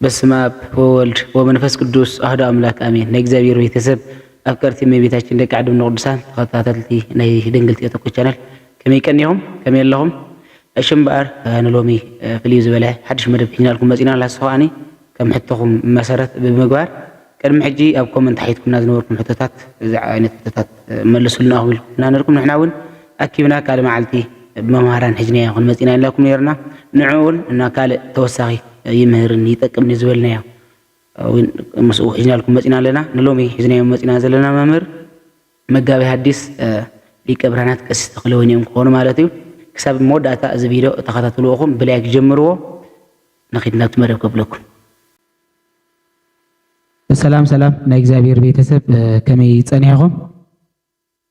በስመ አብ ወወልድ ወመንፈስ ቅዱስ አሐዱ አምላክ አሜን። ናይ እግዚኣብሔር ቤተሰብ፣ አፍቀርቲ እመቤታችን፣ ደቂ ዓድምና ቅዱሳን፣ ተኸታተልቲ ናይ ድንግል ቴቶኮ ቻነል፣ ከመይ ቀኒኹም? ከመይ ኣለኹም? እሺ እምበኣር፣ እ፣ ንሎሚ፣ እ፣ ፍልይ ዝበለ ሓድሽ መደብ ሒዝናልኩም መጺና ኣላ። ንሱ ከኣኒ ከም ሕቶኹም መሰረት ብምግባር፣ ቅድሚ ሕጂ ኣብ ኮመንት ሓቲትኩምና ዝነበርኩም ሕቶታት፣ እዚ ዓይነት ሕቶታት፣ እ፣ መልሱልና ኢኹም ኢልኩምና ነርኩም። ንሕና እውን ኣኪብና ካልእ መዓልቲ ብመምሃራን ሒዝናዮ ክንመጽእ ኢና ኢልናኩም ነይርና። ንዕኡ እውን እና ካልእ ተወሳኺ ይምህርን ይጠቅምን እዩ ዝበልናዮ እውን ምስኡ ሒዝናልኩም መጺና ኣለና። ንሎሚ ሒዝናዮም መጺና ዘለና መምህር መጋቤ ሐዲስ፣ እ፣ ሊቀ ብርሃናት ቀሲስ ተኽለ ወይኒ እዮም ክኾኑ ማለት እዩ። ክሳብ መወዳእታ እዚ ቪድዮ ተኸታተልዎ ኢኹም፣ ብላይክ ጀምርዎ። ንኺድ ናብቲ መደብ ከብለኩም። ሰላም ሰላም ናይ እግዚኣብሔር ቤተሰብ፣ እ፣ ከመይ ጸኒሕኹም?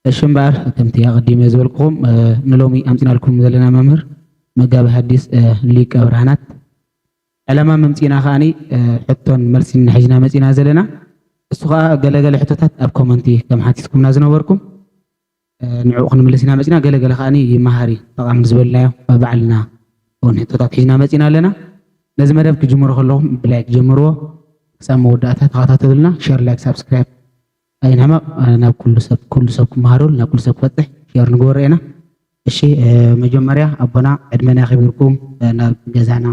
እሺ እምበኣር ከምቲ ኣቐዲመ ዝበልኩኹም፣ እ፣ ንሎሚ ኣምጺናልኩም ዘለና መምህር መጋቤ ሐዲስ፣ እ፣ ሊቀ ብርሃናት ዕላማ መምጺእና ከኣኒ፣ እ፣ ሕቶን መልሲን ሒዝና መጺና ዘለና። እሱ ከኣ ገለገለ ሕቶታት ኣብ ኮመንቲ ከም ሓቲትኩምና ዝነበርኩም፣ እ፣ ንዕኡ ክንምልስ ኢና መጺና። ገለገለ ከኣኒ መሃሪ ጠቓሚ ዝበልናዮ ባዕልና እውን ሕቶታት ሒዝና መጺና ኣለና። ነዚ መደብ ክጅምሮ ከለኹም ብላይክ ጀምርዎ። ክሳብ መወዳእታ ተኸታተሉልና። ሸር፣ ላይክ፣ ሳብስክራይብ ኣይንሕመቕ። ናብ ኩሉ ሰብ፣ ኩሉ ሰብ ክመሃረሉ፣ ናብ ኩሉ ሰብ ክበጽሕ ሸር ንግበሮ ኢና። እሺ፣ እ፣ መጀመርያ ኣቦና ዕድመና የኽብርኩም፣ እ፣ ናብ ገዛና፣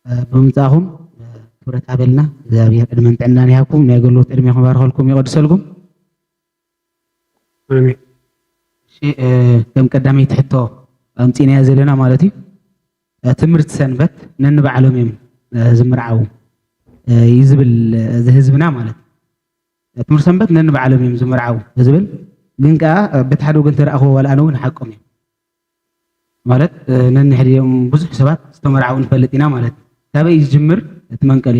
እ፣ ብምምጻእኹም፣ እ፣ ክብረት ሃበልና። እግዚኣብሔር ዕድመን ጥዕናን ይሃብኩም። ናይ ኣገልግሎት ዕድሜኹም ይባርኸልኩም፣ ይቐድሰልኩም። ኣሜን። እሺ፣ እ፣ ከም ቀዳመይቲ ሕቶ ኣምጺእናዮ ዘለና ማለት እዩ። እ፣ ትምህርቲ ሰንበት ነንባዕሎም እዮም፣ እ፣ ዝምርዓዉ፣ እ፣ እዩ ዝብል፣ እ፣ እዚ ህዝብና ማለት እዩ። ትምህርቲ ሰንበት ነንባዕሎም እዮም ዝምርዓዉ ዝብል ግን ከኣ፣ እ፣ በቲ ሓደ ወገን ተረኣኽዎ ዋላ ኣነ እውን ሓቆም እዮም። ማለት፣ እ፣ ነንሕድኦም ብዙሕ ሰባት ዝተመርዓዉ ንፈልጥ ኢና ማለት እዩ። ካበይ እዩ ዝጅምር እቲ መንቀሊ?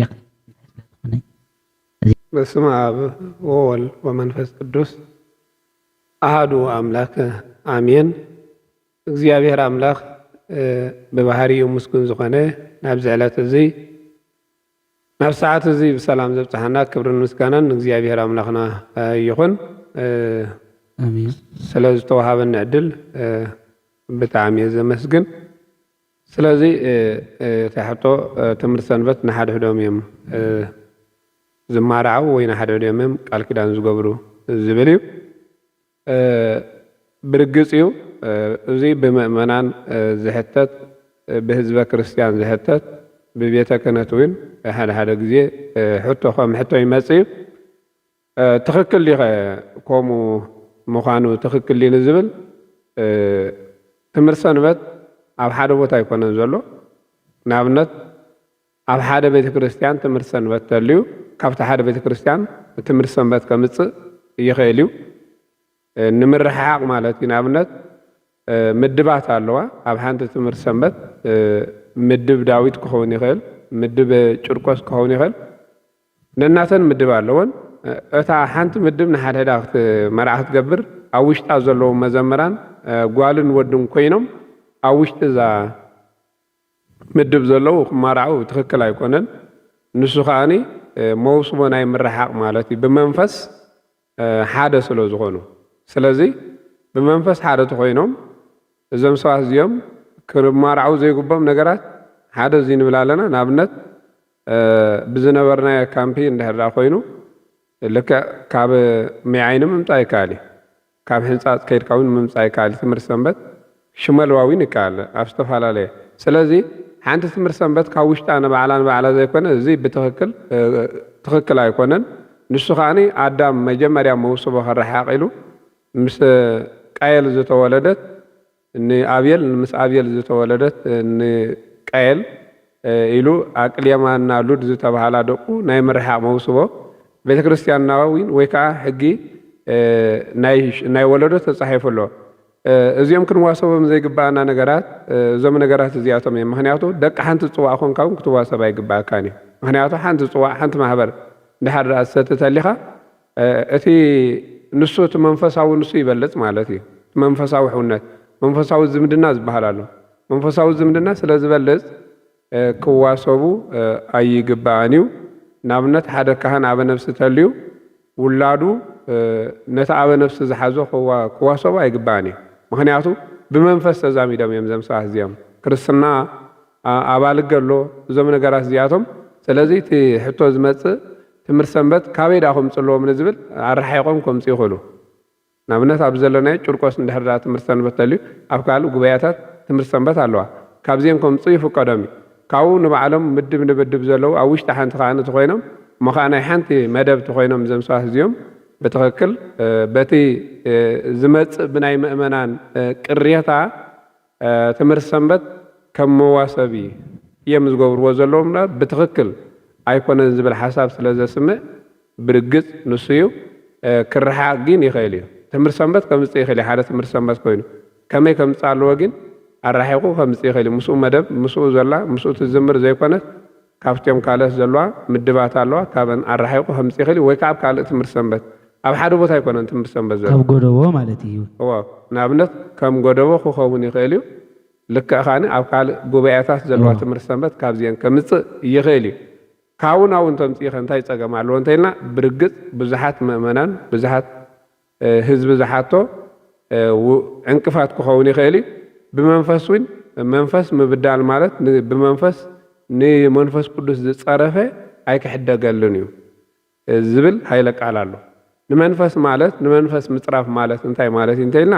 በስመ አብ ወወልድ ወመንፈስ ቅዱስ አሐዱ አምላክ አሜን። እግዚኣብሔር ኣምላኽ፣ እ፣ ብባህሪኡ ምስጉን ዝኾነ ናብዚ ዕለት እዚ፣ ናብ ሰዓት እዚ ብሰላም ዘብጽሓና ክብርን ምስጋናን ንእግዚኣብሔር ኣምላኽና፣ እ፣ ይኹን። እ፣ ኣሜን። ስለ ዝተዋሃበኒ ዕድል፣ እ፣ ብጣዕሚ እየ ዘመስግን። ስለዚ፣ እ፣ እ፣ እታ ሕቶ፣ እ፣ ትምህርቲ ሰንበት ንሓድሕዶም እዮም፣ እ፣ ዝማርዓው ወይ ንሓድሕዶም እዮም ቃል ኪዳን ዝገብሩ ዝብል እዩ። እ፣ ብርግጽ እዩ፣ እ፣ እዚ ብምእመናን፣ እ፣ ዝሕተት፣ እ፣ ብህዝበ ክርስቲያን ዝሕተት፣ ብቤተ ክህነት እውን ሓደ ሓደ ግዜ፣ እ፣ ሕቶ ከም ሕቶ ይመጽእ እዩ። እ፣ ትኽክል ዲኸ ከምኡ ምዃኑ ትኽክል ድዩ ንዝብል፣ እ፣ ትምህርቲ ሰንበት ኣብ ሓደ ቦታ ኣይኮነን ዘሎ። ንኣብነት፣ ኣብ ሓደ ቤተ ክርስቲያን ትምህርቲ ሰንበት ተልዩ፣ ካብቲ ሓደ ቤተ ክርስቲያን ትምህርቲ ሰንበት ከምጽእ ይኽእል እዩ። እ፣ ንምርሕሓቕ ማለት እዩ። ንኣብነት፣ እ፣ ምድባት ኣለዋ። ኣብ ሓንቲ ትምህርቲ ሰንበት፣ እ፣ ምድብ ዳዊት ክኸውን ይኽእል፣ ምድብ ጭርቆስ ክኸውን ይኽእል። ነናተን ምድብ ኣለወን። እ፣ እታ ሓንቲ ምድብ ንሓድሕዳ ክት-፣ መርዓ ክትገብር፣ ኣብ ውሽጣ ዘለዉ መዘምራን፣ እ፣ ጓልን ወድን ኮይኖም ኣብ ውሽጢ እዛ ምድብ ዘለዉ ክማርዓዉ ትኽክል ኣይኮነን። ንሱ ከኣኒ፣ እ፣ መውስቦ ናይ ምርሓቕ ማለት እዩ። ብመንፈስ፣ እ፣ ሓደ ስለ ዝኾኑ። ስለዚ ብመንፈስ ሓደ ተኾይኖም እዞም ሰባት እዚኦም ክማርዓዉ ዘይግቦም ነገራት ሓደ እዚ ንብል ኣለና። ንኣብነት፣ እ፣ ብዝነበርናዮ ካምፒ እንድሕር ደኣ ኮይኑ ልክዕ ካብ ሚዓይ ንምምጻእ ይከኣል እዩ። ካብ ሕንጻጽ ከይድካ እውን ምምጻእ ይከኣል እዩ። ትምህርቲ ሰንበት ሽመልባ እውን ይከኣል ኣብ ዝተፈላለየ። ስለዚ ሓንቲ ትምህርቲ ሰንበት ካብ ውሽጣ ንባዕላ ንባዕላ ዘይኮነ እዚ ብትኽክል፣ እ፣ ትኽክል ኣይኮነን። ንሱ ከኣኒ ኣዳም መጀመርያ መውስቦ ከረሓቕ ኢሉ ምስ ቃየል ዝተወለደት ንኣብየል፣ ምስ ኣብየል ዝተወለደት ንቃየል፣ እ፣ ኢሉ ኣቅሌማና ሉድ ዝተባህላ ደቁ ናይ ምርሓቕ መውስቦ ቤተ ክርስቲያንና እውን ወይ ከዓ ሕጊ፣ እ፣ ናይ፣ ናይ ወለዶ ተጻሒፉ ኣሎ። እ፣ እዚኦም ክንዋሰቦም ዘይግባኣና ነገራት፣ እ፣ እዞም ነገራት እዚኣቶም እዮም። ምኽንያቱ ደቂ ሓንቲ ጽዋእ ኮንካ እውን ክትዋሰብ ኣይግባኣካን እዩ። ምኽንያቱ ሓንቲ ጽዋእ፣ ሓንቲ ማህበር እንድሕር ደኣ ትሰቲ ተሊኻ፣ እ፣ እቲ ንሱ፣ እቲ መንፈሳዊ ንሱ ይበልጽ ማለት እዩ። እቲ መንፈሳዊ ሕውነት፣ መንፈሳዊ ዝምድና ዝበሃል ኣሎ። መንፈሳዊ ዝምድና ስለ ዝበልጽ፣ እ፣ ክዋሰቡ፣ እ፣ ኣይግባእን እዩ። ንኣብነት፣ ሓደ ካህን ኣበ ነፍሲ ተልዩ፣ ውላዱ፣ እ፣ ነቲ ኣበ ነፍሲ ዝሓዞ ክዋ-፣ ክዋሰቡ ኣይግባእን እዩ። ምኽንያቱ፣ ብመንፈስ ተዛሚዶም እዮም እዞም ሰባት እዚኦም። ክርስትና፣ ኣ-፣ ኣባልገ ኣሎ፣ እዞም ነገራት እዚኣቶም ስለዚ እቲ ሕቶ ዝመጽእ ትምህርቲ ሰንበት ካበይ ደኣ ከምጽእ ኣለዎም ንዝብል ኣረሓሒቖም ከምጽኡ ይኽእሉ። ንኣብነት ኣብ ዘለናዮ ጭርቆስ እንድሕር ደኣ ትምህርቲ ሰንበት ተልዩ ኣብ ካልእ ጉባኤታት ትምህርቲ ሰንበት ኣለዋ። ካብዚአን ከምጽኡ ይፍቀዶም እዩ። ካብኡ ንባዕሎም ምድብ ንምድብ ዘለዉ ኣብ ውሽጢ ሓንቲ ከኣ እንተኾይኖም እሞ ከኣ ናይ ሓንቲ መደብ ተኾይኖም እዞም ሰባት እዚኦም ብትኽክል በቲ ዝመጽእ ብናይ ምእመናን ቅሬታ ትምህርቲ ሰንበት ከም መዋሰቢ እዮም ዝገብርዎ ዘለዉ እምበር ብትኽክል ኣይኮነን ዝብል ሓሳብ ስለ ዘስምዕ ብርግጽ ንሱ እዩ። ክረሓቕ ግን ይኽእል እዩ። ትምህርቲ ሰንበት ከምጽእ ይኽእል እዩ። ሓደ ትምህርቲ ሰንበት ኮይኑ ከመይ ከምጽእ ኣለዎ ግን ኣራሒቑ ከምጽእ ይኽእል እዩ። ምስኡ መደብ ምስኡ ዘላ ምስኡ ትዝምር ዘይኮነት ካብቲኦም ካልኦት ዘለዋ ምድባት ኣለዋ ካብን ኣራሒቑ ከምጽእ ይኽእል እዩ። ወይ ከዓ ኣብ ካልእ ትምህርቲ ሰንበት ኣብ ሓደ ቦታ ኣይኮነን ትምህርቲ ሰንበት ዘሎ ካብ ጎደቦ ማለት እዩ። እዎ ንኣብነት ከም ጎደቦ ክኸውን ይኽእል እዩ። ልክዕ ከዓኒ ኣብ ካልእ ጉባኤታት ዘለዋ ትምህርቲ ሰንበት ካብዚአን ከምጽእ ይኽእል እዩ። ካብኡ ናብኡ እንተምፅኢኸ እንታይ ፀገም ኣለዎ እንተኢልና ብርግፅ ብዙሓት ምእመናን ብዙሓት ህዝቢ ዝሓቶ ዕንቅፋት ክኸውን ይኽእል እዩ። ብመንፈስ እውን መንፈስ ምብዳል ማለት ብመንፈስ ንመንፈስ ቅዱስ ዝፀረፈ ኣይክሕደገሉን እዩ ዝብል ሃይለ ቃል ኣሎ። ንመንፈስ ማለት ንመንፈስ ምፅራፍ ማለት እንታይ ማለት እዩ እንተኢልና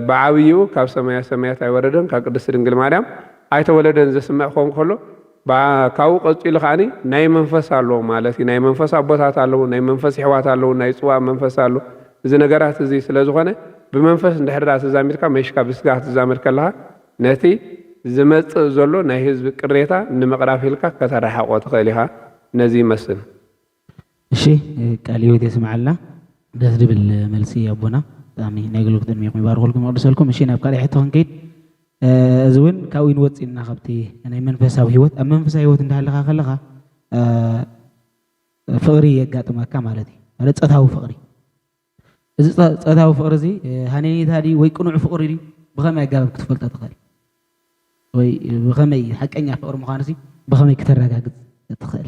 ብዓብይኡ ካብ ሰማያ ሰማያት ኣይወረደን ካብ ቅድስቲ ድንግል ማርያም ኣይተወለደን ዘስምዕ ክኸውን ከሎ ካብኡ ቀፂሉ ከዓኒ ናይ መንፈስ ኣለዎ ማለት እዩ። ናይ መንፈስ ኣቦታት ኣለዉ፣ ናይ መንፈስ ይሕዋት ኣለዉ፣ ናይ ፅዋእ መንፈስ ኣሎ። እዚ ነገራት እዚ ስለ ዝኾነ ብመንፈስ እንድሕር ደኣ ተዛሚድካ መሽካ ብስጋ ክትዛመድ ከለኻ ነቲ ዝመፅእ ዘሎ ናይ ህዝቢ ቅሬታ ንምቕራፍ ኢልካ ከተረሓቆ ትኽእል ኢኻ። ነዚ ይመስል። እሺ ቃለ ህይወት የስምዓልና። ደስ ዝብል መልሲ ኣቦና። ብጣዕሚ ናይ ኣገልግሎት ዕድሜኹም ይባርኸልኩም የቕድሰልኩም። እሺ ናብ ካልእ ሕቶ ክንከይድ። እዚ እውን ካብኡ ንወፅእ ኢና ካብቲ ናይ መንፈሳዊ ህይወት ኣብ መንፈሳዊ ህይወት እንዳሃለኻ ከለኻ ፍቕሪ የጋጥመካ ማለት እዩ። ማለት ፆታዊ ፍቕሪ እዚ ፆታዊ ፍቕሪ እዚ ሃነይታ ድዩ ወይ ቅኑዕ ፍቕሪ ድዩ ብኸመይ ኣጋባብ ክትፈልጦ ትኽእል? ወይ ብኸመይ ሓቀኛ ፍቕሪ ምዃኑ ሲ ብኸመይ ክተረጋግፅ ትኽእል?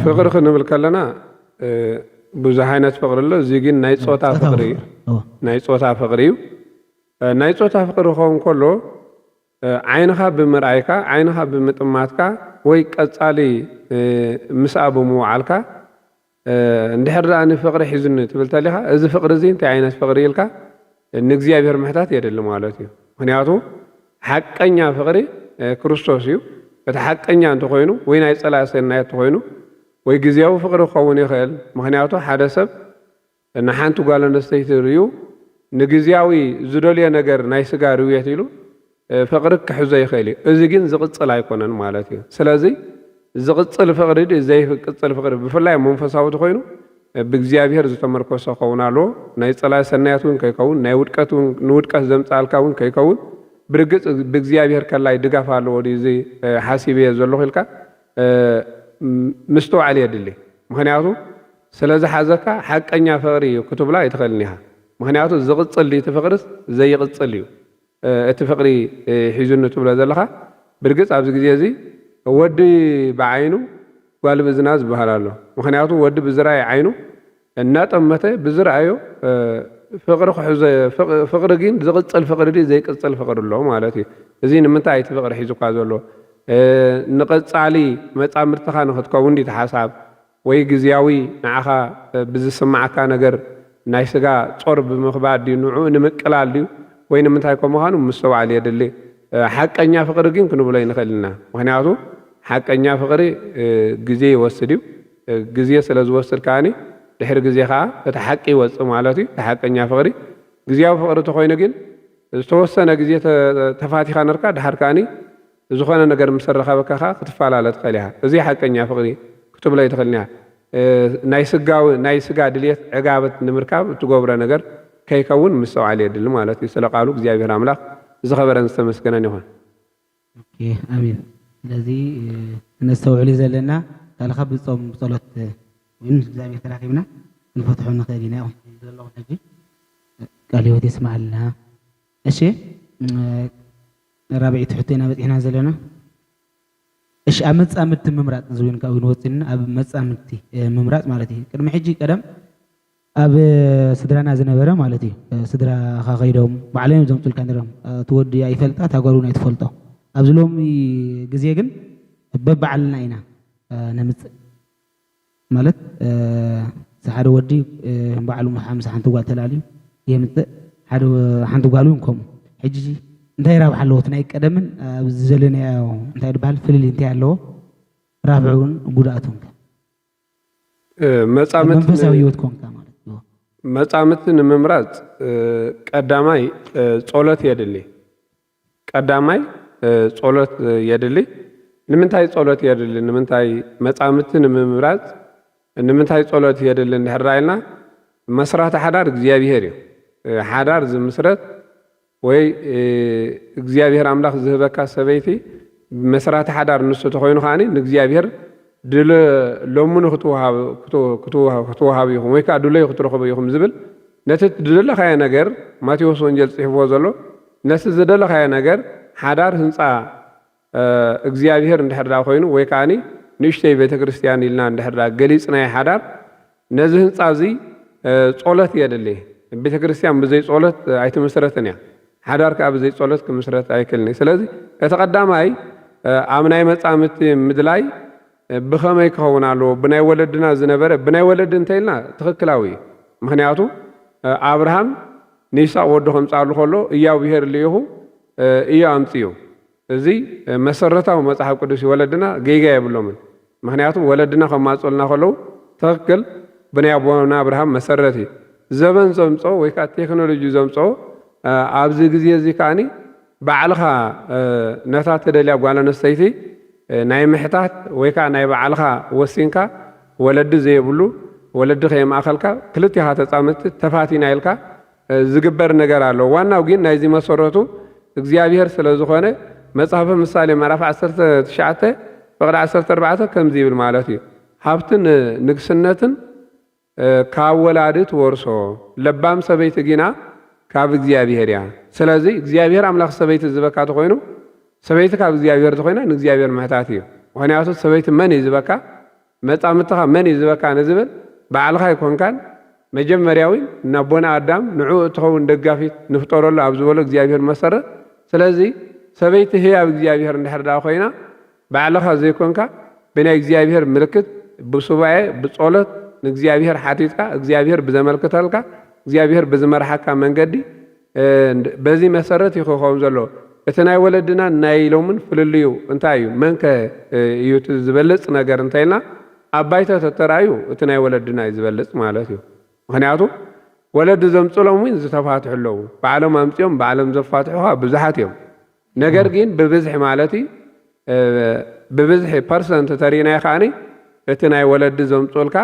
ፍቕሪ ክንብል ከለና ብዙሕ ዓይነት ፍቕሪ ኣሎ። እዚ ግን ናይ ፆታ ፍቕሪ እዩ። ናይ ፆታ ፍቕሪ እዩ። ናይ ፆታ ፍቕሪ ክኸውን ከሎ ዓይንኻ ብምርኣይካ፣ ዓይንኻ ብምጥማትካ ወይ ቀፃሊ ምስኣ ብምውዓልካ እንድሕር ደኣ ንፍቕሪ ሒዙኒ ትብል ተሊኻ እዚ ፍቕሪ እዚ እንታይ ዓይነት ፍቕሪ ኢልካ ንእግዚኣብሔር ምሕታት የድሊ ማለት እዩ። ምክንያቱ ሓቀኛ ፍቕሪ ክርስቶስ እዩ። እቲ ሓቀኛ እንተኾይኑ ወይ ናይ ፀላኢ ሰናይ እንተኾይኑ ወይ ግዜያዊ ፍቕሪ ክኸውን ይኽእል። ምክንያቱ ሓደ ሰብ ንሓንቲ ጓል ኣንስተይቲ ርእዩ ንግዝያዊ ዝደልዮ ነገር ናይ ስጋ ርውየት ኢሉ ፍቕሪ ክሕዞ ይኽእል እዩ። እዚ ግን ዝቕጽል ኣይኮነን ማለት እዩ። ስለዚ ዝቕጽል ፍቕሪ ድዩ ዘይቅጽል ፍቕሪ ብፍላይ ኣብ መንፈሳዊ ተኾይኑ ብእግዚኣብሔር ዝተመርኮሰ ክኸውን ኣለዎ። ናይ ጸላኢ ሰናያት እውን ከይከውን ናይ ውድቀት እውን ንውድቀት ዘምጽኣልካ እውን ከይከውን ብርግጽ ብእግዚኣብሔር ከላይ ድጋፍ ኣለዎ ድዩ እዚ ሓሲበዮ ዘለኹ ኢልካ ምስትውዓል የድሊ። ምኽንያቱ ስለ ዝሓዘካ ሓቀኛ ፍቕሪ እዩ ክትብሎ ኣይትኽእልን ኢኻ። ምኽንያቱ ዝቕጽል ድዩ እቲ ፍቕርስ ዘይቕጽል እዩ። እቲ ፍቕሪ ሒዙኒ ትብሎ ዘለኻ ብርግጽ ኣብዚ ግዜ እዚ ወዲ ብዓይኑ ጓል ብእዝና ዝበሃል ኣሎ። ምኽንያቱ ወዲ ብዝረኣየ ዓይኑ እናጠመተ ብዝረኣዮ ፍቕሪ ክሕዞ ፍቕሪ ግን ዝቕጽል ፍቕሪ ድዩ ዘይቅጽል ፍቕሪ ኣሎ ማለት እዩ። እዚ ንምንታይ እቲ ፍቕሪ ሒዙካ ዘሎ ንቐጻሊ መጻምድትኻ ንኽትከውን ድዩ እቲ ሓሳብ ወይ ግዝያዊ ንዓኻ ብዝስምዓካ ነገር ናይ ስጋ ጾር ብምኽባድ ድዩ ንዕኡ ንምቅላል ድዩ ወይ ንምንታይ ከም ምዃኑ ምስትውዓል የድሊ። ሓቀኛ ፍቕሪ ግን ክንብሎ ኣይንኽእልን ኢና። ምኽንያቱ ሓቀኛ ፍቕሪ ግዜ ይወስድ እዩ። ግዜ ስለ ዝወስድ ከኣኒ ድሕሪ ግዜ ከኣ እቲ ሓቂ ይወጽእ ማለት እዩ። እቲ ሓቀኛ ፍቕሪ ግዝያዊ ፍቕሪ እንተኾይኑ ግን ዝተወሰነ ግዜ ተፋቲኻ ነርካ ድሓር ከኣኒ ዝኾነ ነገር ምስ ኣረኸበካ ከዓ ክትፈላለ ትኽእል ኢኻ። እዚ ሓቀኛ ፍቕሪ ክትብሎ ኣይትኽእልን ኢኻ። ናይ ስጋዊ ናይ ስጋ ድልየት ዕጋበት ንምርካብ እትገብሮ ነገር ከይከውን ምስትውዓል የድሊ ማለት እዩ። ስለ ቃሉ እግዚኣብሔር ኣምላኽ ዝኸበረን ዝተመስገነን ይኹን። ኣሜን። ስለዚ ነስተውዕል ዘለና ካልኻ ብፆም ብፀሎት እውን እግዚኣብሔር ተራኪብና ክንፈትሖ ንኽእል ኢና። ዘለኹም ሕጂ ቃል ህይወት የስማዓልና። እሺ ራብዒቲ ሕቶ ኢና በፂሕና ዘለና። እሺ ኣብ መፃምድቲ ምምራፅ ዝብል ካብኡ ንወፅእና ኣብ መፃምድቲ ምምራፅ ማለት እዩ። ቅድሚ ሕጂ ቀደም ኣብ ስድራና ዝነበረ ማለት እዩ። ስድራኻ ከይዶም ባዕሎም እዮም ዘምፁልካ ነይሮም። እቲ ወዲ ኣይፈልጣ እታ ጓል እውን ኣይትፈልጦ። ኣብዚ ሎሚ ግዜ ግን በባዕልና ኢና ነምፅእ። ማለት ሓደ ወዲ በዓሉ ምስ ሓንቲ ጓል ተላልዩ የምፅእ፣ ሓደ ሓንቲ ጓል እውን ከምኡ። ሕጂ እንታይ ረብሓ ኣለዎ? እቲ ናይ ቀደምን ኣብዚ ዘለናዮ እንታይ ዝበሃል ፍልልይ እንታይ ኣለዎ? ረብሕኡን ጉድኣቱን ከ? መጻምድቲ መንፈሳዊ ህይወት ኮንካ ማለት እዩ። መጻምድቲ ንምምራጽ ቀዳማይ ጸሎት የድሊ። ቀዳማይ ጸሎት የድሊ። ንምንታይ ጸሎት የድሊ? ንምንታይ መጻምድቲ ንምምራጽ ንምንታይ ጸሎት የድሊ እንድሕር ኢልና፣ መስራቲ ሓዳር እግዚኣብሄር እዩ። ሓዳር ዝምስረት ወይ እግዚኣብሄር ኣምላኽ ዝህበካ ሰበይቲ መስራቲ ሓዳር ንሱ ተኾይኑ ከዓኒ ንእግዚኣብሄር ድለ ለምኑ ክትወሃብ ክትወሃብ ክትወሃብ ኢኹም ወይ ከዓ ድለዩ ክትረኽቡ ኢኹም ዝብል ነቲ ዝደለኻዮ ነገር ማቴዎስ ወንጌል ጽሒፍዎ ዘሎ ነቲ ዝደለኻዮ ነገር ሓዳር ህንፃ እግዚኣብሄር እንድሕር ዳ ኮይኑ ወይ ከዓኒ ንእሽተይ ቤተክርስትያን ኢልና እንድሕር ዳ ገሊፅናዮ ሓዳር ነዚ ህንፃ እዚ ጸሎት የድሊ። ቤተክርስትያን ብዘይ ጸሎት ኣይትምስረትን እያ። ሓዳር ከዓ ብዘይ ጸሎት ክምስረት ኣይክልን እዩ። ስለዚ እቲ ቀዳማይ ኣብ ናይ መጻምድቲ ምድላይ ብኸመይ ክኸውን ኣለዎ? ብናይ ወለድና ዝነበረ ብናይ ወለዲ እንተኢልና ትኽክላዊ እዩ። ምኽንያቱ ኣብርሃም ንይስሐቅ ወዱ ከምፅኣሉ ከሎ እያው ብሄር ልኢኹ እዩ ኣምፅኡ። እዚ መሰረታዊ መፅሓፍ ቅዱስ እዩ። ወለድና ጌጋ የብሎምን። ምኽንያቱ ወለድና ከማፅኡልና ከለዉ ትኽክል ብናይ ኣቦና ኣብርሃም መሰረት እዩ። ዘበን ዘምፅኦ ወይ ከዓ ቴክኖሎጂ ዘምፅኦ ኣብዚ ግዜ እዚ ከዓኒ ባዕልኻ ነታ ተደልያ ጓል ኣነስተይቲ ናይ ምሕታት ወይ ከዓ ናይ ባዕልኻ ወሲንካ ወለዲ ዘየብሉ ወለዲ ከየማእኸልካ ክልቴኻ ተፃምድቲ ተፋቲና ኢልካ ዝግበር ነገር ኣሎ። ዋናው ግን ናይዚ መሰረቱ እግዚኣብሔር ስለ ዝኾነ መጽሓፈ ምሳሌ ምዕራፍ ዓሰርተ ትሽዓተ ፍቕዲ ዓሰርተ ኣርባዕተ ከምዚ ይብል ማለት እዩ። ሃብትን ንግስነትን ካብ ወላዲ ትወርሶ ለባም ሰበይቲ ግና ካብ እግዚኣብሔር እያ። ስለዚ እግዚኣብሔር ኣምላኽ ሰበይቲ ዝበካ ተኾይኑ ሰበይቲ ካብ እግዚኣብሔር ተኾይና ንእግዚኣብሔር ምሕታት እዩ። ምኽንያቱ ሰበይቲ መን እዩ ዝበካ መጻምድትኻ መን እዩ ዝበካ ንዝብል ባዕልኻ ኣይኮንካን መጀመርያ እውን ናቦና ኣዳም ንዕኡ እትኸውን ደጋፊት ንፍጠረሉ ኣብ ዝበሎ እግዚኣብሔር መሰረት ስለዚ ሰበይቲ ህያብ እግዚኣብሔር እንድሕር ደኣ ኮይና ባዕልኻ ዘይኮንካ ብናይ እግዚኣብሔር ምልክት ብሱባኤ ብጸሎት ንእግዚኣብሔር ሓቲትካ እግዚኣብሔር ብዘመልክተልካ እግዚኣብሔር ብዝመርሓካ መንገዲ በዚ መሰረት እዩ ክኸውን ዘለዎ። እቲ ናይ ወለድናን ናይ ሎምን ፍልልዩ እንታይ እዩ? መንከ እዩ እቲ ዝበልጽ ነገር እንተኢልና ኣብ ባይታ ተተራእዩ እቲ ናይ ወለድና እዩ ዝበልጽ ማለት እዩ። ምኽንያቱ ወለዲ ዘምጽሎም እውን ዝተፋትሑ ኣለዉ። ባዕሎም ኣምጺኦም ባዕሎም ዘፋትሑ ኸዓ ብዙሓት እዮም። ነገር ግን ብብዝሒ ማለት እዩ ብብዝሒ ፐርሰንት ተሪእናዮ ከዓኒ እቲ ናይ ወለዲ ዘምጽኡልካ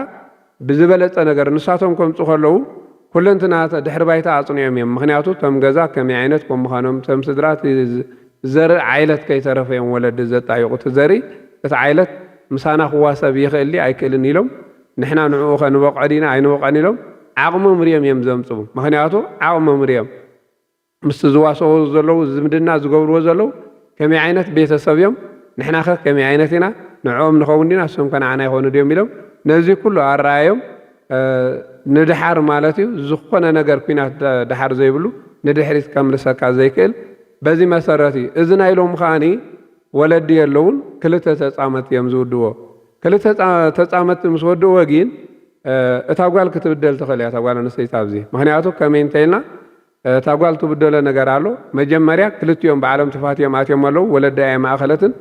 ብዝበለጸ ነገር ንሳቶም ከምጹ ከለዉ ኩለንትና ድሕሪ ባይታ ኣጽኒዖም እዮም። ምኽንያቱ እቶም ገዛ ከመይ ዓይነት ከም ምዃኖም እቶም ስድራ እቲ ዘርኢ ዓይነት ከይተረፈ እዮም ወለዲ ዘጣይቑ። እቲ ዘርኢ እቲ ዓይነት ምሳና ክዋሰብ ይኽእል ድዩ ኣይክእልን ኢሎም ንሕና ንዕኡ ከ ንበቕዖ ዲና ኣይንበቕዖን ኢሎም ዓቕሞም ርዮም እዮም ዘምጽኡ። ምኽንያቱ ዓቕሞም ርዮም ምስቲ ዝዋሰዎ ዘለዉ ዝምድና ዝገብርዎ ዘለዉ ከመይ ዓይነት ቤተሰብ እዮም ንሕናኸ ከመይ ዓይነት ኢና ንዕኦም ንኸውን ዲና እሶም ከ ንዓና ይኾኑ ድዮም ኢሎም ነዚ ኩሉ ኣረኣዮም ንድሓር ማለት እዩ ዝኾነ ነገር ኩናት ድሓር ዘይብሉ ንድሕሪት ከምልሰካ ዘይክእል በዚ መሰረት እዩ እዚ ናይ ሎሚ ከዓኒ ወለዲ የለውን ክልተ ተፃመት እዮም ዝውድዎ ክልተ ተፃመት ምስ ወድዎ ግን እታ ጓል ክትብደል ትኽእል እያ እታ ጓል ኣንስተይቲ ኣብዚ ምክንያቱ ከመይ እንተኢልና እታ ጓል ትብደሎ ነገር ኣሎ። መጀመርያ ክልቲኦም ባዕሎም ተፋትዮም ኣትዮም ኣለዉ፣ ወለዳ እያ ማእኸለትን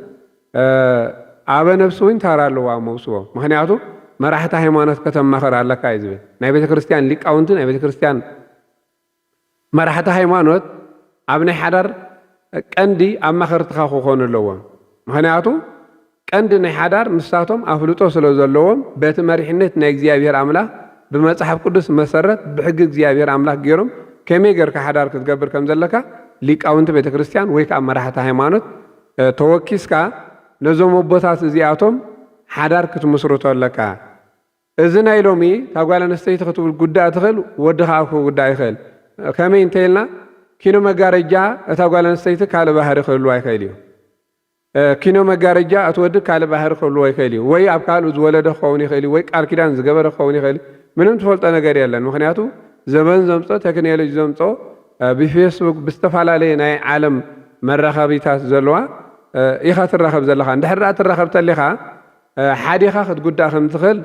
ኣበ ነብሲ እውን ታራ ኣለዋ ኣብ መውስቦ። ምኽንያቱ መራሕቲ ሃይማኖት ከተማኽር ኣለካ እዩ ዝብል። ናይ ቤተ ክርስቲያን ሊቃውንቲ፣ ናይ ቤተ ክርስቲያን መራሕቲ ሃይማኖት ኣብ ናይ ሓዳር ቀንዲ ኣማኸርትኻ ክኾኑ ኣለዎም። ምኽንያቱ ቀንዲ ናይ ሓዳር ንሳቶም ኣፍልጦ ስለ ዘለዎም በቲ መሪሕነት ናይ እግዚኣብሔር ኣምላኽ ብመጽሓፍ ቅዱስ መሰረት ብሕጊ እግዚኣብሔር ኣምላኽ ገይሮም ከመይ ገርካ ሓዳር ክትገብር ከም ዘለካ ሊቃውንቲ ቤተ ክርስቲያን ወይ ከዓ መራሕቲ ሃይማኖት ተወኪስካ ነዞም ኣቦታት እዚኣቶም ሓዳር ክትምስርቶ ኣለካ። እዚ ናይ ሎሚ እታ ጓል ኣንስተይቲ ክትብል ጉዳእ ትኽእል ወዲ ከዓ ክጉዳእ ይኽእል። ከመይ እንተኢልና ኪኖ መጋረጃ እታ ጓል ኣንስተይቲ ካልእ ባህሪ ክህልዋ ይኽእል እዩ። ኪኖ መጋረጃ እቲ ወዲ ካልእ ባህሪ ክህልዎ ይኽእል እዩ። ወይ ኣብ ካልኡ ዝወለደ ክኸውን ይኽእል እዩ፣ ወይ ቃል ኪዳን ዝገበረ ክኸውን ይኽእል እዩ። ምንም ትፈልጦ ነገር የለን። ምኽንያቱ ዘበን ዘምጾ፣ ቴክኖሎጂ ዘምጾ፣ ብፌስቡክ ብዝተፈላለየ ናይ ዓለም መራኸቢታት ዘለዋ ኢኻ ትራኸብ ዘለኻ። እንድሕር ደኣ ትራኸብ ተሊኻ፣ ሓዲኻ ክትጉዳእ ከም ትኽእል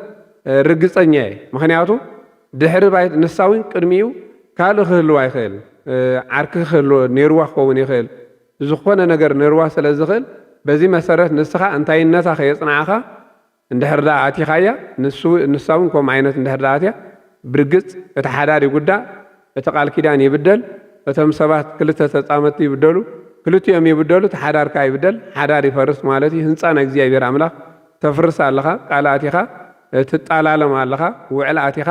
ርግጸኛ እየ። ምኽንያቱ ድሕሪ ባይት-፣ ንሳ እውን ቅድሚኡ ካልእ ክህልዋ ይኽእል። ዓርኪ ክህልዎ፣ ኔርዋ ክኸውን ይኽእል። ዝኾነ ነገር ኔርዋ ስለ ዝኽእል፣ በዚ መሰረት ንስኻ እንታይነታ ከየጽናዕኻ፣ እንድሕር ደኣ ኣቲኻያ፣ ንሱ፣ ንሳ እውን ከምኡ ዓይነት እንድሕር ደኣ ኣትያ፣ ብርግጽ እቲ ሓዳር ይጉዳእ፣ እቲ ቃል ኪዳን ይብደል፣ እቶም ሰባት ክልተ ተጻመድቲ ይብደሉ፣ ክልቲኦም ይብደሉ፣ እቲ ሓዳር ከኣ ይብደል፣ ሓዳር ይፈርስ ማለት እዩ። ህንጻ ናይ እግዚኣብሔር ኣምላኽ ተፍርስ ኣለኻ፣ ቃል ኣቲኻ ትጣላለም ኣለኻ፣ ውዕል ኣቲኻ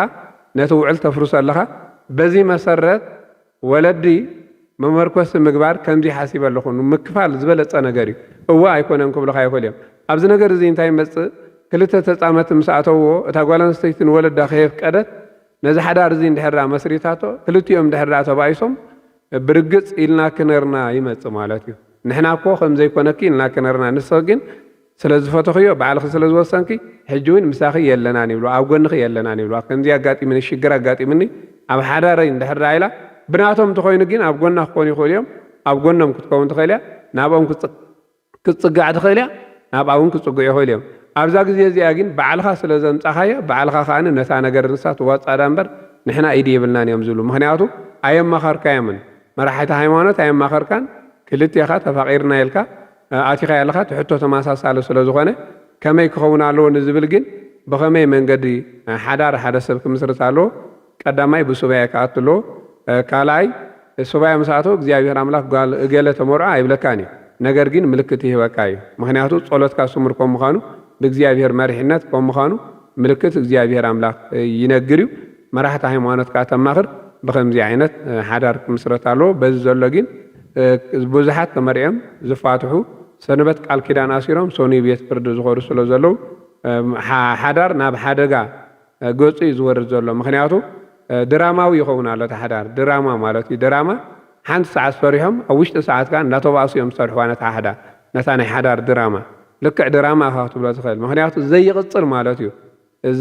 ነቲ ውዕል ተፍርሶ ኣለኻ። በዚ መሰረት ወለዲ መመርኮሲ ምግባር ከምዚ ሓሲበ ኣለኹ፣ ምክፋል ዝበለጸ ነገር እዩ። እወ ኣይኮነን ክብሉኻ ይኽእሉ እዮም። ኣብዚ ነገር እዚ እንታይ ይመጽእ? ክልተ ተጻመድቲ ምስ ኣተውዎ፣ እታ ጓል ኣንስተይቲ ንወለዳ ከየፍቀደት፣ ነዚ ሓዳር እዚ እንድሕር ደኣ መስሪታቶ፣ ክልቲኦም እንድሕር ደኣ ተባኢሶም፣ ብርግጽ ኢልናኪ ነርና ይመጽእ ማለት እዩ። ንሕና እኮ ከም ዘይኮነኪ ኢልናኪ ነርና፣ ንስኺ ግን ስለ ዝፈተኽዮ፣ ባዕልኺ ስለ ዝወሰንኪ፣ ሕጂ እውን ምሳኺ የለናን ይብልዋ፣ ኣብ ጎንኺ የለናን ይብልዋ። ከምዚ ኣጋጢሙኒ፣ ሽግር ኣጋጢሙኒ፣ ኣብ ሓዳረይ እንድሕር ደኣ ኢላ፣ ብናቶም እንተኾይኑ ግን ኣብ ጎና ክኾኑ ይኽእሉ እዮም። ኣብ ጎኖም ክትከውን ትኽእል እያ። ናብኦም ክትጽ-፣ ክትጽጋዕ ትኽእል እያ። ናብኣ እውን ክጽግዑ ይኽእሉ እዮም። ኣብዛ ግዜ እዚኣ ግን ባዕልኻ ስለ ዘምጻኻዮ፣ ባዕልኻ ከኣ ነታ ነገር ንሳ ትዋጻዳ እምበር ንሕና ኢድ የብልናን እዮም ዝብሉ። ምኽንያቱ ኣየማኸርካዮምን። መራሕቲ ሃይማኖት ኣየማኸርካን፣ ክልቴኻ ተፋቒርና ኢልካ፣ እ፣ ኣቲኻ ያለኻ እቲ ሕቶ ተመሳሳሊ ስለ ዝኾነ፣ ከመይ ክኸውን ኣለዎ ንዝብል ግን፣ ብኸመይ መንገዲ፣ እ፣ ሓዳር ሓደ ሰብ ክምስርት ኣለዎ? ቀዳማይ ብሱባኤ ክኣቱ ኣለዎ። እ፣ ካልኣይ፣ ሱባኤ ምስ ኣተወ እግዚኣብሔር ኣምላኽ ጓል እገለ ተመርዖ ኣይብለካን እዩ። ነገር ግን ምልክት ይህበካ እዩ። ምኽንያቱ ጸሎትካ ስሙር ከም ምዃኑ፣ ብእግዚኣብሔር መሪሕነት ከም ምዃኑ፣ ምልክት እግዚኣብሔር ኣምላኽ፣ እ፣ ይነግር እዩ። መራሕቲ ሃይማኖት ከኣ ተማኽር፣ ብኸምዚ ዓይነት፣ እ፣ ሓዳር ክምስረት ኣለዎ። በዚ ዘሎ ግን፣ እ፣ ብዙሓት ተመርዕዮም ዝፋትሑ፣ ሰንበት ቃል ኪዳን ኣሲሮም፣ ሰኑይ ቤት ፍርዲ ዝኸዱ ስለ ዘለዉ፣ እ፣ ሓ-፣ ሓዳር ናብ ሓደጋ፣ እ፣ ገጹ እዩ ዝወርድ ዘሎ። ምኽንያቱ፣ እ፣ ድራማዊ ይኸውን ኣሎ እቲ ሓዳር። ድራማ ማለት እዩ። ድራማ ሓንቲ ሰዓት ፈሪሖም፣ ኣብ ውሽጢ ሰዓት ከኣ እንዳተባእሱ እዮም ዝሰርሕዋ ነታ ሓዳር፣ ነታ ናይ ሓዳር ድራማ። ልክዕ ድራማ ኢኻ ክትብሎ ትኽእል። ምኽንያቱ ዘይቕጽል ማለት እዩ።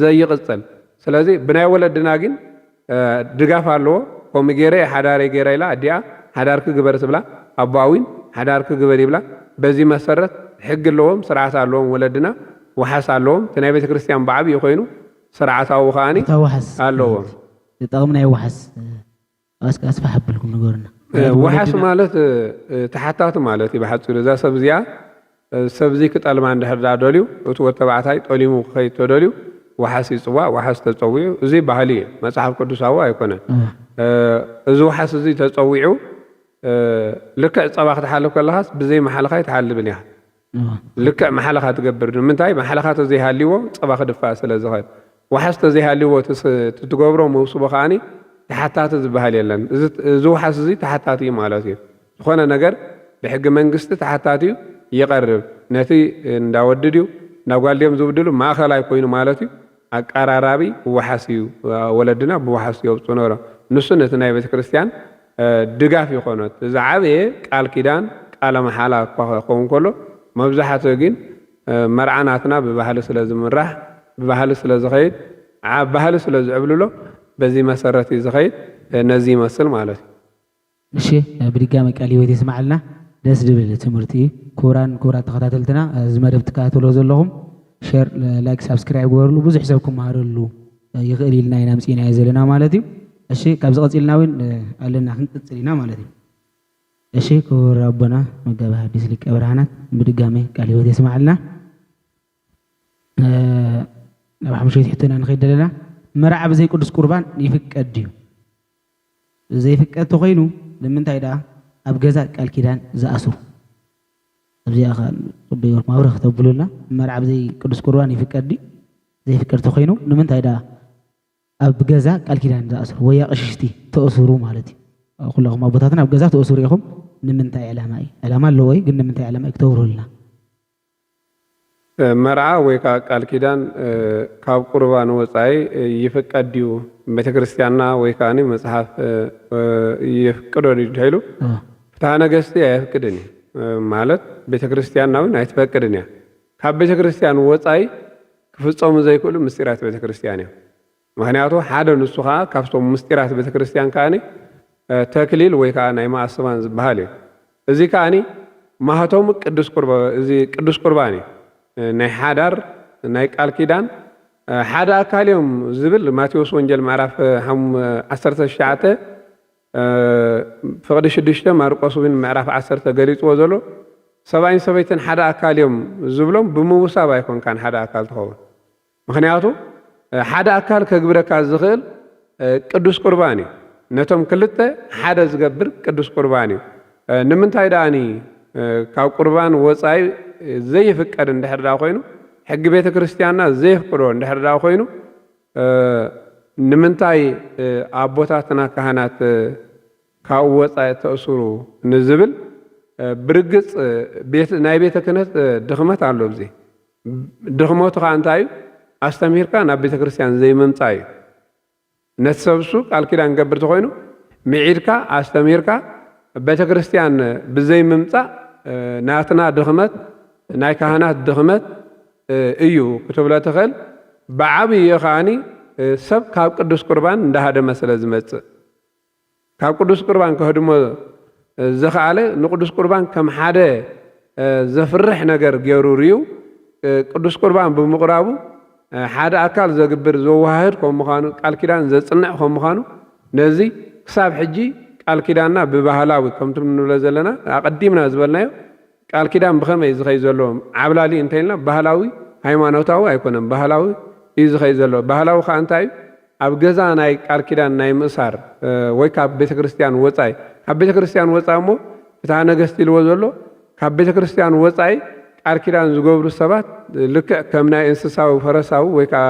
ዘይቕጽል። ስለዚ ብናይ ወለድና ግን፣ እ፣ ድጋፍ ኣለዎ። ከምኡ ገይረ እየ ሓዳረይ ገይረ ኢላ ኣዲኣ ሓዳርኪ ግበሪ ትብላ፣ ኣቦኣ እውን ሓዳርኪ ግበሪ ይብላ። በዚ መሰረት ሕጊ ኣለዎም፣ ስርዓት ኣለዎም ወለድና፣ ዋሕስ ኣለዎም። እቲ ናይ ቤተ ክርስቲያን ብዓብዩ ኮይኑ ስርዓታዊ ከኣኒ እታ ዋሕስ ኣለዎም። ዝጠቕም ናይ ዋሕስ፣ እ፣ እስከ ኣስፋሕ ኣቢልኩም ንገሩና። እ፣ ማለት ዋሕስ ወለድና ማለት፣ እ፣ እ፣ ተሓታቲ ማለት እዩ ብሓጺሩ። እዛ ሰብ እዚኣ፣ እ፣ ሰብዚ ክጠልማ እንድሕር ደኣ ደልዩ፣ እቲ ወድ ተባዕታይ ጠሊሙ ክኸይድ ተደልዩ፣ ዋሕስ ይጽዋዕ፣ ዋሕስ ተጸዊዑ። እዚ ባህሊ እዩ፣ መጽሓፍ ቅዱሳዊ ኣይኮነን። እወ። እ፣ እዚ ዋሕስ እዚ ተጸዊዑ፣ እ፣ ልክዕ ጸባ ክትሓልብ ከለኻስ ብዘይ መሓልኻ ኣይትሓልብን ኢኻ። እወ። ልክዕ መሓለኻ ትገብር። ንምንታይ? መሓለኻ ተዘይሃልይዎ ጸባ ክድፋእ ስለ ዝኽእል። ዋሕስ ተዘይሃልይዎ እቲ ስ-፣ እቲ ትገብሮ መውስቦ ከኣኒ ተሓታቲ ዝበሃል የለን። እዚ፣ እዚ ዋሕስ እዚ ተሓታቲ እዩ ማለት እዩ። ዝኾነ ነገር ብሕጊ መንግስቲ ተሓታቲ እዩ፣ ይቐርብ። ነቲ እንዳ ወዲ ድዩ እንዳ ጓል ድዮም ዝብድሉ ማእኸላይ ኮይኑ ማለት እዩ። ኣቀራራቢ ዋሕስ እዩ። ወለድና ብዋሕስ የውፅኡ ነይሮም። ንሱ ነቲ ናይ ቤተ ክርስቲያን፣ እ፣ ድጋፍ ይኾኖት። ዝዓበየ ቃል ኪዳን ቃለ መሓላ እኳ ክኸውን ከሎ፣ መብዛሕትኡ ግን፣ እ፣ መርዓ ናትና ብባህሊ ስለ ዝምራሕ፣ ብባህሊ ስለ ዝኸይድ፣ ዓ-፣ ባህሊ ስለ ዝዕብልሎ፣ በዚ መሰረት እዩ ዝኸይድ። እ፣ ነዚ ይመስል ማለት እዩ። እሺ፣ ብድጋሚ ቃል ህይወት ይስማዓልና። ደስ ዝብል ትምህርቲ እዩ። ክቡራን ክቡራት ተኸታተልትና፣ እዚ መደብ ትከታተልዎ ዘለኹም ሼር፣ ላይክ፣ ሳብስክራይብ ግበርሉ። ብዙሕ ሰብ ክመሃረሉ ይኽእል ኢልና ኢና ኣምጺእናዮ ዘለና ማለት እዩ። እሺ፣ ካብዚ ቀጺልና እውን ኣለና፣ ክንቅጽል ኢና ማለት እዩ። እሺ፣ ክቡር ኣቦና መጋቢ ሐዲስ ሊቀ ብርሃናት ብድጋሚ ቃል ህይወት የስማዓልና። እ፣ ናብ ሓሙሻይቲ ሕቶና ንኸይድ ኣለና። መርዓ ብዘይ ቅዱስ ቁርባን ይፍቀድ ድዩ? ዘይፍቀድ ተኾይኑ ንምንታይ ደኣ ኣብ ገዛ ቃል ኪዳን ዝኣስሩ? ኣብዚኣ ኸኣ ጽቡቕ ጌርኩም ኣብርህ ክተብሉልና። መርዓ ብዘይ ቅዱስ ቁርባን ይፍቀድ ድዩ? ዘይፍቀድ ተኾይኑ ንምንታይ ደኣ ኣብ ገዛ ቃል ኪዳን ዝኣስሩ ወይ ኣቕሽሽቲ ተእስሩ ማለት እዩ? ኩለኹም ኣቦታትና ኣብ ገዛ ተእስሩ ኢኹም። ንምንታይ ዕላማ እዩ? ዕላማ ኣለዎ እዩ፣ ግን ንምንታይ ዕላማ እዩ? ክተብርሁልና። መርዓ ወይ ከዓ ቃል ኪዳን፣ እ፣ ካብ ቁርባን ወፃኢ፣ እ፣ ይፍቀድ ድዩ? ቤተ ክርስቲያንና ወይ ከዓ መፅሓፍ፣ እ፣ እ፣ የፍቅዶ ድዩ እንተኢሉ፣ እ። ፍትሐ ነገስቲ ኣየፍቅድን እዩ። እ፣ ማለት ቤተ ክርስቲያንና እውን ኣይትፈቅድን እያ። ካብ ቤተ ክርስቲያን ወፃኢ ክፍፀሙ ዘይክእሉ ምስጢራት ቤተ ክርስቲያን እዮም። ምኽንያቱ ሓደ ንሱ ከዓ ካብቶም ምስጢራት ቤተ ክርስቲያን ከዓኒ፣ እ፣ ተክሊል ወይ ከዓ ናይ መኣስባን ዝበሃል እዩ። እዚ ከዓኒ ማህተሙ ቅዱስ ቁርባ-፣ እዚ ቅዱስ ቁርባን እዩ። ናይ ሓዳር፣ ናይ ቃል ኪዳን፣ ሓደ ኣካል እዮም ዝብል ማቴዎስ ወንጌል ምዕራፍ ሓም-፣ ዓሰርተ ትሽዓተ፣ ፍቕዲ ሽዱሽተ፣ ማርቆስ እውን ምዕራፍ ዓሰርተ ገሊጽዎ ዘሎ፣ ሰብኣይን ሰበይትን ሓደ ኣካል እዮም ዝብሎም ብምውሳብ ኣይኮንካን ሓደ ኣካል ትኸውን። ምኽንያቱ፣ ሓደ ኣካል ከግብረካ ዝኽእል ቅዱስ ቁርባን እዩ። ነቶም ክልተ ሓደ ዝገብር ቅዱስ ቁርባን እዩ። ንምንታይ ደኣኒ ካብ ቁርባን ወጻኢ ዘይፍቀድ እንድሕር ደኣ ኮይኑ፣ ሕጊ ቤተ ክርስቲያንና ዘየፍቅዶ እንድሕር ደኣ ኮይኑ፣ ንምንታይ ኣቦታትና ካህናት ካብኡ ወጻኢ ተእስሩ ንዝብል፣ ብርግጽ ቤት-፣ ናይ ቤተ ክህነት ድኽመት ኣሎ። ኣብዚ ድኽመቱ ከኣ እንታይ እዩ? ኣስተምሂርካ ናብ ቤተ ክርስቲያን ዘይምምጻእ እዩ። ነቲ ሰብ እሱ ቃል ኪዳን ገብር ተኾይኑ፣ ምዒድካ፣ ኣስተምሂርካ፣ ቤተ ክርስቲያን ብዘይምምጻእ፣ ናትና ድኽመት፣ ናይ ካህናት ድኽመት እዩ ክትብሎ ትኽእል። ብዓብዪ ከኣኒ ሰብ ካብ ቅዱስ ቁርባን እንዳሃደመ ስለ ዝመጽእ። ካብ ቅዱስ ቁርባን ከህድሞ ዝኸኣለ፣ ንቅዱስ ቁርባን ከም ሓደ ዘፍርሕ ነገር ገይሩ ርእዩ፣ ቅዱስ ቁርባን ብምቕራቡ ሓደ ኣካል ዘግብር፣ ዘወሃህድ ከም ምዃኑ፣ ቃል ኪዳን ዘጽንዕ ከም ምዃኑ፣ ነዚ ክሳብ ሕጂ ቃል ኪዳንና ብባህላዊ፣ ከምቲ ንብሎ ዘለና፣ ኣቐዲምና ዝበልናዮ፣ ቃል ኪዳን ብኸመይ እዩ ዝኸይድ ዘሎ? ዓብላሊ እንተኢልና፣ ባህላዊ፣ ሃይማኖታዊ ኣይኮነን፣ ባህላዊ እዩ ዝኸይድ ዘሎ። ባህላዊ ከኣ እንታይ እዩ? ኣብ ገዛ ናይ ቃል ኪዳን ናይ ምእሳር፣ እ፣ ወይ ካብ ቤተ ክርስቲያን ወጻኢ፣ ካብ ቤተ ክርስቲያን ወጻኢ እሞ፣ ፍትሐ ነገስት ኢልዎ ዘሎ፣ ካብ ቤተ ክርስቲያን ወጻኢ ቃል ኪዳን ዝገብሩ ሰባት፣ ልክዕ ከም ናይ እንስሳዊ፣ ፈረሳዊ ወይ ከኣ፣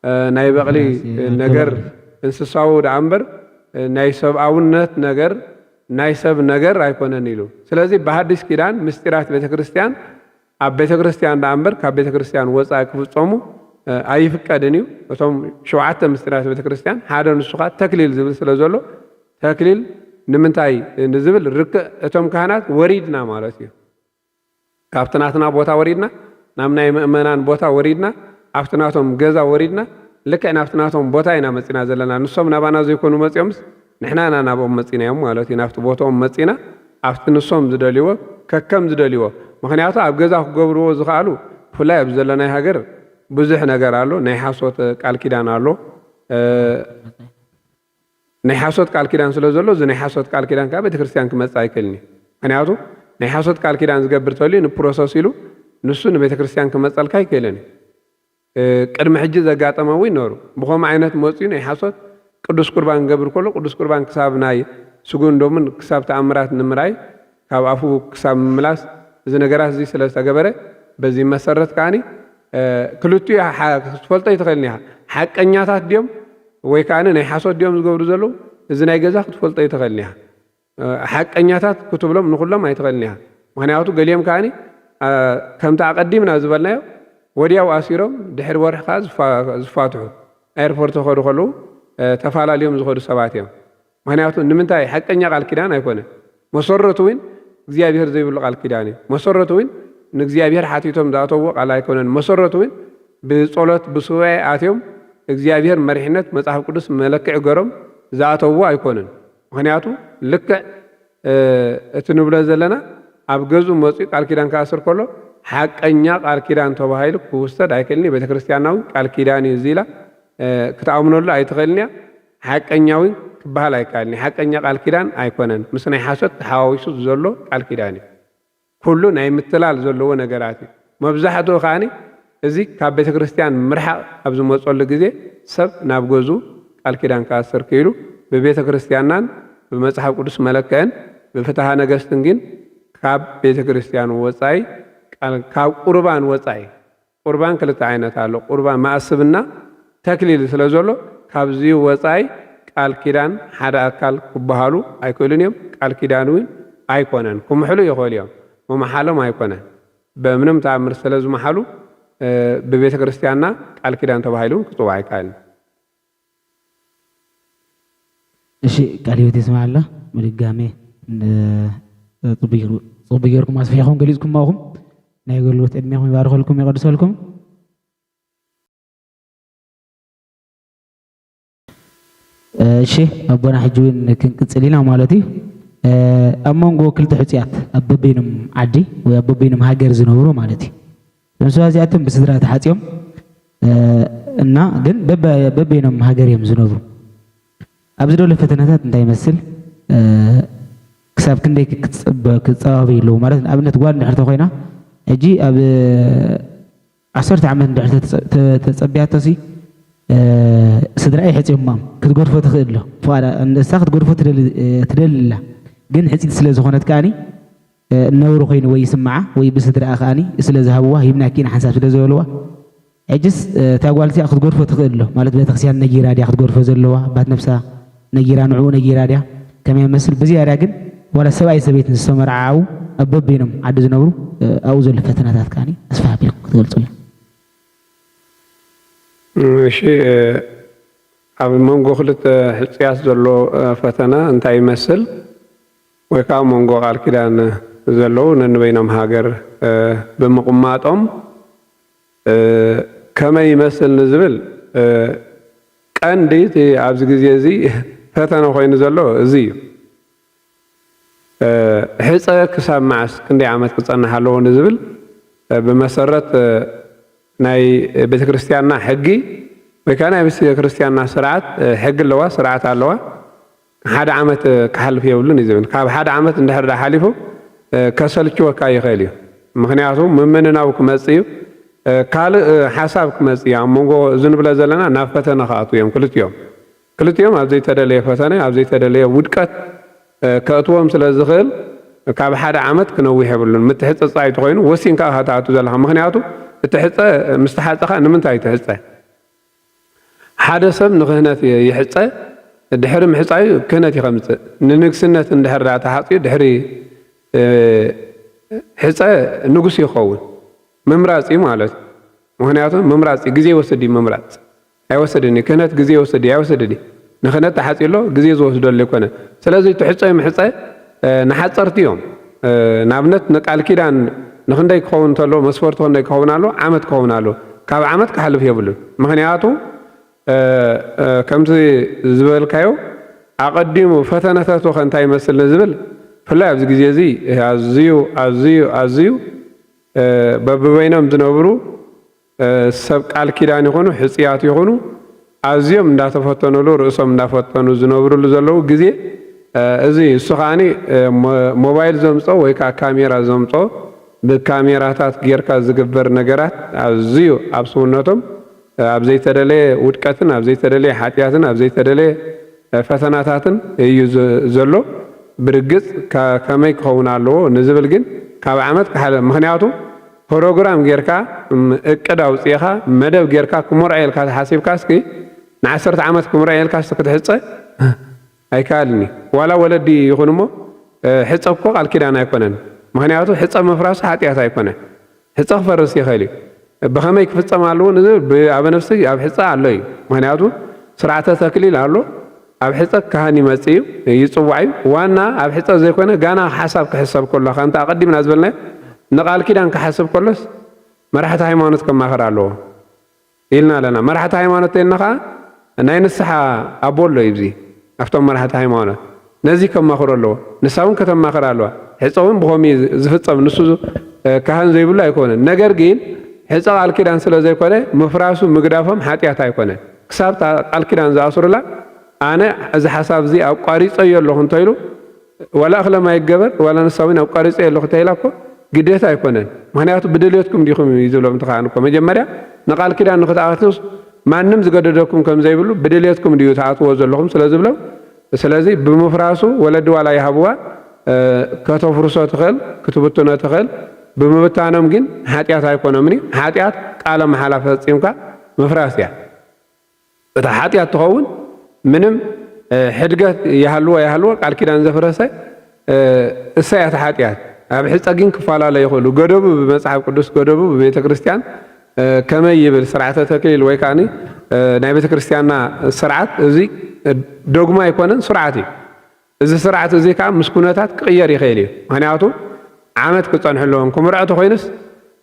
እ፣ ናይ በቕሊ፣ ፈረስ፣ እ፣ ነገር፣ ኣገባብ። እንስሳዊ ደኣ እምበር፣ እ፣ ናይ ሰብኣውነት ነገር፣ ናይ ሰብ ነገር ኣይኮነን ኢሉ። ስለዚ ብሃዲስ ኪዳን ምስጢራት ቤተ ክርስቲያን ኣብ ቤተ ክርስቲያን ደኣ እምበር ካብ ቤተ ክርስቲያን ወጻኢ ክፍጸሙ፣ እ፣ ኣይፍቀድን እዩ። እቶም ሸውዓተ ምስጢራት ቤተ ክርስቲያን ሓደ ንሱ ኸኣ ተክሊል ዝብል ስለ ዘሎ፣ ተክሊል ንምንታይ ንዝብል ርክእ እቶም ካህናት ወሪድና ማለት እዩ። ካብቲ ናትና ቦታ ወሪድና፣ ናብ ናይ ምእመናን ቦታ ወሪድና፣ ኣብቲ ናቶም ገዛ ወሪድና፣ ልክዕ ናብቲ ናቶም ቦታ ኢና መጺና ዘለና። ንሶም ናባና ዘይኮኑ መጺኦምስ፣ ንሕና ኢና ናብኦም መጺናዮም ማለት እዩ። ናብቲ ቦታኦም መጺና፣ ኣብቲ ንሶም ዝደልይዎ፣ ከከም ዝደልይዎ። ምኽንያቱ ኣብ ገዛ ክገብርዎ ዝኸኣሉ፣ ብፍላይ ኣብ ዘለናይ ሃገር ብዙሕ ነገር ኣሎ። ናይ ሓሶት ቃል ኪዳን ኣሎ። እ፣ ናይ ሓሶት ቃል ኪዳን ስለ ዘሎ፣ እዚ ናይ ሓሶት ቃል ኪዳን ከኣ ቤተክርስትያን ክመጽእ ኣይክእልን እዩ። ምኽንያቱ ናይ ሓሶት ቃል ኪዳን ዝገብር ተልዩ ንፕሮሰስ ኢሉ ንሱ ንቤተክርስትያን ክመጸልካ ኣይክእልን እዩ። እ፣ ቅድሚ ሕጂ ዘጋጠመ እውን ነሩ። ብኸምኡ ዓይነት መጽኡ ናይ ሓሶት ቅዱስ ቁርባን ክገብር ከሎ፣ ቅዱስ ቁርባን ክሳብ ናይ ስጉን ደሙን ክሳብ ተኣምራት ንምራይ፣ ካብ ኣፉ ክሳብ ምምላስ፣ እዚ ነገራት እዚ ስለ ዝተገበረ፣ በዚ መሰረት ከኣኒ፣ እ፣ ክልቲኡ ሓ-፣ ክትፈልጦ ኣይትኽእልን ኢኻ። ሓቀኛታት ድዮም ወይ ከኣኒ ናይ ሓሶት ድዮም ዝገብሩ ዘለዉ? እዚ ናይ ገዛ ክትፈልጦ ኣይትኽእልን ኢኻ። እ፣ ሓቀኛታት ክትብሎም ንኹሎም ኣይትኽእልን ኢኻ። ምኽንያቱ ገሊኦም ከኣኒ፣ እ፣ ከምቲ ኣቐዲምና ዝበልናዮ፣ ወዲያው ኣሲሮም ድሕሪ ወርሒ ከኣ ዝፋ-፣ ዝፋትሑ፣ ኤርፖርት ክኸዱ ከለዉ፣ እ፣ ተፋላልዮም ዝኸዱ ሰባት እዮም። ምኽንያቱ ንምንታይ? ሓቀኛ ቃል ኪዳን ኣይኮነን። መሰረቱ እውን እግዚኣብሔር ዘይብሉ ቃል ኪዳን እዩ። መሰረቱ እውን ንእግዚኣብሔር ሓቲቶም ዝኣተውዎ ቃል ኣይኮነን። መሰረቱ እውን ብጸሎት፣ ብሱባኤ ኣትዮም እግዚኣብሔር መሪሕነት መጽሓፍ ቅዱስ መለክዒ ገሮም ዝኣተውዎ ኣይኮነን። ምኽንያቱ ልክዕ፣ እ፣ እቲ ንብሎ ዘለና ኣብ ገዝኡ መጺኡ ቃል ኪዳን ክኣስር ከሎ ሓቀኛ ቃል ኪዳን ተባሂሉ ክውሰድ ኣይክእልን እዩ። ቤተክርስትያንና እውን ቃል ኪዳን እዩ እዚ ኢላ፣ እ፣ ክትኣምነሉ ኣይትኽእልን እያ። ሓቀኛ እውን ክበሃል ኣይከኣልን እዩ። ሓቀኛ ቃል ኪዳን ኣይኮነን። ምስ ናይ ሓሶት ተሓዋዊሱ ዘሎ ቃል ኪዳን እዩ። ኩሉ ናይ ምትላል ዘለዎ ነገራት እዩ። መብዛሕትኡ ከኣኒ እዚ ካብ ቤተክርስትያን ምርሓቕ ኣብ ዝመጸሉ ግዜ ሰብ ናብ ገዝኡ ቃል ኪዳን ክኣስር ክኢሉ ብቤተክርስትያንናን ብመጽሓፍ ቅዱስ መለክዕን ብፍትሐ ነገስትን ግን ካብ ቤተክርስትያን ወጻኢ ቃል-፣ ካብ ቁርባን ወጻኢ ቁርባን ክልተ ዓይነት ኣሎ። ቁርባን ማእስብና ተክሊል ስለ ዘሎ፣ ካብዚ ወጻኢ ቃል ኪዳን ሓደ ኣካል ክበሃሉ ኣይክእሉን እዮም። ቃል ኪዳን እውን ኣይኮነን። ክምሕሉ ይኽእሉ እዮም። ምምሓሎም ኣይኮነን። በምንም ተኣምር ስለ ዝመሓሉ፣ እ፣ ብቤተ ክርስቲያንና ቃል ኪዳን ተባሂሉ እውን ክጽዋዕ ኣይከኣልን። እሺ፣ ቃለ ሕይወት ይስማዓልና። ብድጋሜ ን-፣ ጽቡቅ ገይሩ-፣ ጽቡቅ ገይርኩም ኣስፊሕኩም ገሊጽኩሞ ኢኹም። ናይ ኣገልግሎት ዕድሜኹም ይባርኸልኩም፣ ይቐድሰልኩም። እሺ፣ ኣቦና ሕጂ እውን ክንቅጽል ኢና ማለት እዩ። ኣብ መንጎ ክልተ ሕፁያት ኣብ በበይኖም ዓዲ ወይ ኣብ በበይኖም ሃገር ዝነብሩ ማለት እዩ። እዞም ሰባት እዚኣቶም ብስድራ ተሓፅዮም እና ግን በበይኖም ሃገር እዮም ዝነብሩ። ኣብዚ ዘሎ ፈተናታት እንታይ ይመስል? ክሳብ ክንደይ ክፀባበዩ ኣለዉ ማለት ንኣብነት ጓል እንድሕር ተኮይና ሕጂ ኣብ ዓሰርተ ዓመት እንድሕር ተፀቢያቶሲ ስድራይ ሕፅዮማ ክትገድፎ ትኽእል ዶ? ፍቓዳ ንሳ ክትገድፎ ትደሊ ኣላ። ግን ሕፅይቲ ስለ ዝኾነት ከኣኒ ነውሪ ኮይኑ ወይ ይስምዓ ወይ ብስድራኣ ከኣኒ ስለ ዝሃብዋ ሂብናኪ ኢና ሓንሳብ ስለ ዝበልዋ ሕጅስ እታ ጓል እዚኣ ክትገድፎ ትኽእል ዶ? ማለት ቤተክርስትያን ነጊራ ድያ ክትገድፎ ዘለዋ ባት ነብሳ ነጊራ ንዕኡ ነጊራ ድያ ከመይ ይመስል ብዝያዳ ግን ዋላ ሰብኣይ ሰበይትን ዝተመርዓዓው ኣብ በበይኖም ዓዲ ዝነብሩ ኣብኡ ዘሎ ፈተናታት ከኣኒ ኣስፋሕ ኣቢልኩም ክትገልፁልና። እሺ ኣብ መንጎ ክልተ ሕፅያት ዘሎ ፈተና እንታይ ይመስል ወይ ከዓ መንጎ ቃል ኪዳን ዘለዉ ነንበይኖም ሃገር ብምቕማጦም ከመይ ይመስል ንዝብል ቀንዲ እቲ ኣብዚ ግዜ እዚ ፈተነ ኮይኑ ዘሎ እዚ እዩ። ሕፀ ክሳብ መዓስ ክንደይ ዓመት ክፀንሕ ኣለዎ ንዝብል ብመሰረት ናይ ቤተክርስትያንና ሕጊ ወይ ከዓ ናይ ቤተክርስትያንና ስርዓት ሕጊ ኣለዋ፣ ስርዓት ኣለዋ። ሓደ ዓመት ክሓልፍ የብሉን እዩ ዝብል። ካብ ሓደ ዓመት እንድሕር ዳ ሓሊፉ ከሰልችወካ ይኽእል እዩ። ምክንያቱ ምምንናው ክመፅእ እዩ፣ ካልእ ሓሳብ ክመፅእ እዩ። ኣብ መንጎ እዚ ንብለ ዘለና ናብ ፈተነ ክኣትዉ እዮም ክልቲኦም። ክልቲኦም ኣብ ዘይተደለየ ፈተነ ኣብ ዘይተደለየ ውድቀት ከእትዎም ስለ ዝኽእል ካብ ሓደ ዓመት ክነዊሕ የብሉን። ምትሕፅፃይ ተኮይኑ ወሲንካ ከተኣቱ ዘለካ። ምክንያቱ እቲ ሕፀ ምስ ተሓፀኻ ንምንታይ ትሕፀ? ሓደ ሰብ ንክህነት ይሕፀ ድሕሪ ምሕፃዩ ክህነት ይኸምፅእ። ንንግስነት እንድሕር ዳ ተሓፅዩ ድሕሪ ሕፀ ንጉስ ይኸውን። ምምራፅ እዩ ማለት እዩ። ምክንያቱ ምምራፅ እዩ፣ ግዜ ይወስድ እዩ ምምራፅ። ኣይወስድን እዩ። ክህነት ግዜ ይወስድ እዩ፣ ኣይወስድን እዩ። ንክህነት ተሓፂሎ ግዜ ዝወስደሉ ኣይኮነን። ስለዚ ትሕፀ ምሕፀ ንሓፀርቲ እዮም። ንኣብነት ንቃል ኪዳን ንክንደይ ክኸውን እንተሎ መስፈርቱ ክንደይ ክኸውን ኣሎ? ዓመት ክኸውን ኣሎ። ካብ ዓመት ክሓልፍ የብሉን። ምክንያቱ ከምቲ ዝበልካዮ ኣቐዲሙ ፈተነታቱ ከ እንታይ ይመስል ንዝብል ብፍላይ ኣብዚ ግዜ እዚ ኣዝዩ ኣዝዩ ኣዝዩ በብበይኖም ዝነብሩ ሰብ ቃል ኪዳን ይኹኑ ሕፅያት ይኹኑ ኣዝዮም እንዳተፈተኑሉ ርእሶም እንዳፈተኑ ዝነብሩሉ ዘለዉ ግዜ እዚ እሱ ከዓኒ ሞባይል ዘምፅኦ ወይ ከዓ ካሜራ ዘምፅኦ ብካሜራታት ጌርካ ዝግበር ነገራት ኣዝዩ ኣብ ሰውነቶም ኣብ ዘይተደለየ ውድቀትን ኣብ ዘይተደለየ ሓጢኣትን ኣብ ዘይተደለየ ፈተናታትን እዩ ዘሎ። ብርግፅ ከመይ ክኸውን ኣለዎ ንዝብል ግን ካብ ዓመት ክሓለ ምክንያቱ ፕሮግራም ጌርካ እቅድ ኣውፅኢኻ መደብ ጌርካ ክመርዖ ኢልካ ተሓሲብካ እስኪ ንዓሰርተ ዓመት ክምርዖ ኢልካ እስኪ ክትሕፀ ኣይከኣልን እዩ። ዋላ ወለዲ ይኹን እሞ ሕፀ እኮ ቃል ኪዳን ኣይኮነን። ምክንያቱ ሕፀ ምፍራሱ ሓጢኣት ኣይኮነን። ሕፀ ክፈርስ ይኽእል እዩ። ብኸመይ ክፍፀም ኣለዎ ንዝብል ብኣበ ነፍሲ ኣብ ሕፀ ኣሎ እዩ። ምክንያቱ ስርዓተ ተክሊል ኣሎ። ኣብ ሕፀ ካህን ይመፅእ እዩ፣ ይፅዋዕ እዩ። ዋና ኣብ ሕፀ ዘይኮነ ጋና ሓሳብ ክሕሰብ ከሎ ከምቲ ኣቐዲምና ዝበልናዮ ንቃል ኪዳን ክሓስብ ከሎስ መራሕቲ ሃይማኖት ከማኸር ኣለዎ። ኢልና ኣለና። መራሕቲ ሃይማኖት ተይልና ከዓ ናይ ንስሓ ኣቦ ኣሎ እዩ። ኣብዚ ኣብቶም መራሕቲ ሃይማኖት ነዚ ከማኽሮ ኣለዎ። ንሳ እውን ከተማኽር ኣለዋ። ሕፀ እውን ብኸምኡ እዩ ዝፍፀም። ንሱ ካህን ዘይብሉ ኣይኮነን። ነገር ግን ሕፀ ቃል ኪዳን ስለ ዘይኮነ ምፍራሱ ምግዳፎም ሓጢኣት ኣይኮነን። ክሳብ እታ ቃል ኪዳን ዝኣስሩላ ኣነ እዚ ሓሳብ እዚ ኣቋሪፀዮ ኣለኹ እንተኢሉ ዋላ እኽለ ማይ ይገበር ዋላ ንሳ እውን ኣቋሪፀ ኣለኹ ተይላ እኮ ግዴታ ኣይኮነን። ምክንያቱ ብድልየትኩም ዲኹም እዩ ዝብሎም። እቲ ካህን እኮ መጀመርያ ንቃል ኪዳን ንክትኣትውስ ማንም ዝገደደኩም ከም ዘይብሉ ብድልየትኩም ድዩ ትኣትዎ ዘለኹም ስለ ዝብሎም፣ ስለዚ ብምፍራሱ ወለዲ ዋላ ይሃብዋ ከተፍርሶ ትኽእል ክትብትኖ ትኽእል። ብምብታኖም ግን ሓጢኣት ኣይኮኖምን እዩ። ሓጢኣት ቃለ መሓላ ፈፂምካ ምፍራስ እያ። እታ ሓጢኣት ትኸውን ምንም ሕድገት ይሃልዎ ይሃልዎ ቃል ኪዳን ዘፍረሰ እሳ እያ እታ ሓጢኣት። ኣብ ሕፀ ግን ክፈላለ ይኽእሉ። ገደቡ ብመፅሓፍ ቅዱስ ገደቡ ብቤተ ክርስቲያን ከመይ ይብል ስርዓተ ተክሊል ወይ ከዓ ናይ ቤተ ክርስቲያንና ስርዓት እዚ ዶግማ ኣይኮነን ስርዓት እዩ። እዚ ስርዓት እዚ ከዓ ምስ ኩነታት ክቕየር ይኽእል እዩ። ምክንያቱ ዓመት ክፀንሑ ኣለዎም። ክምርዖ ተኮይኑስ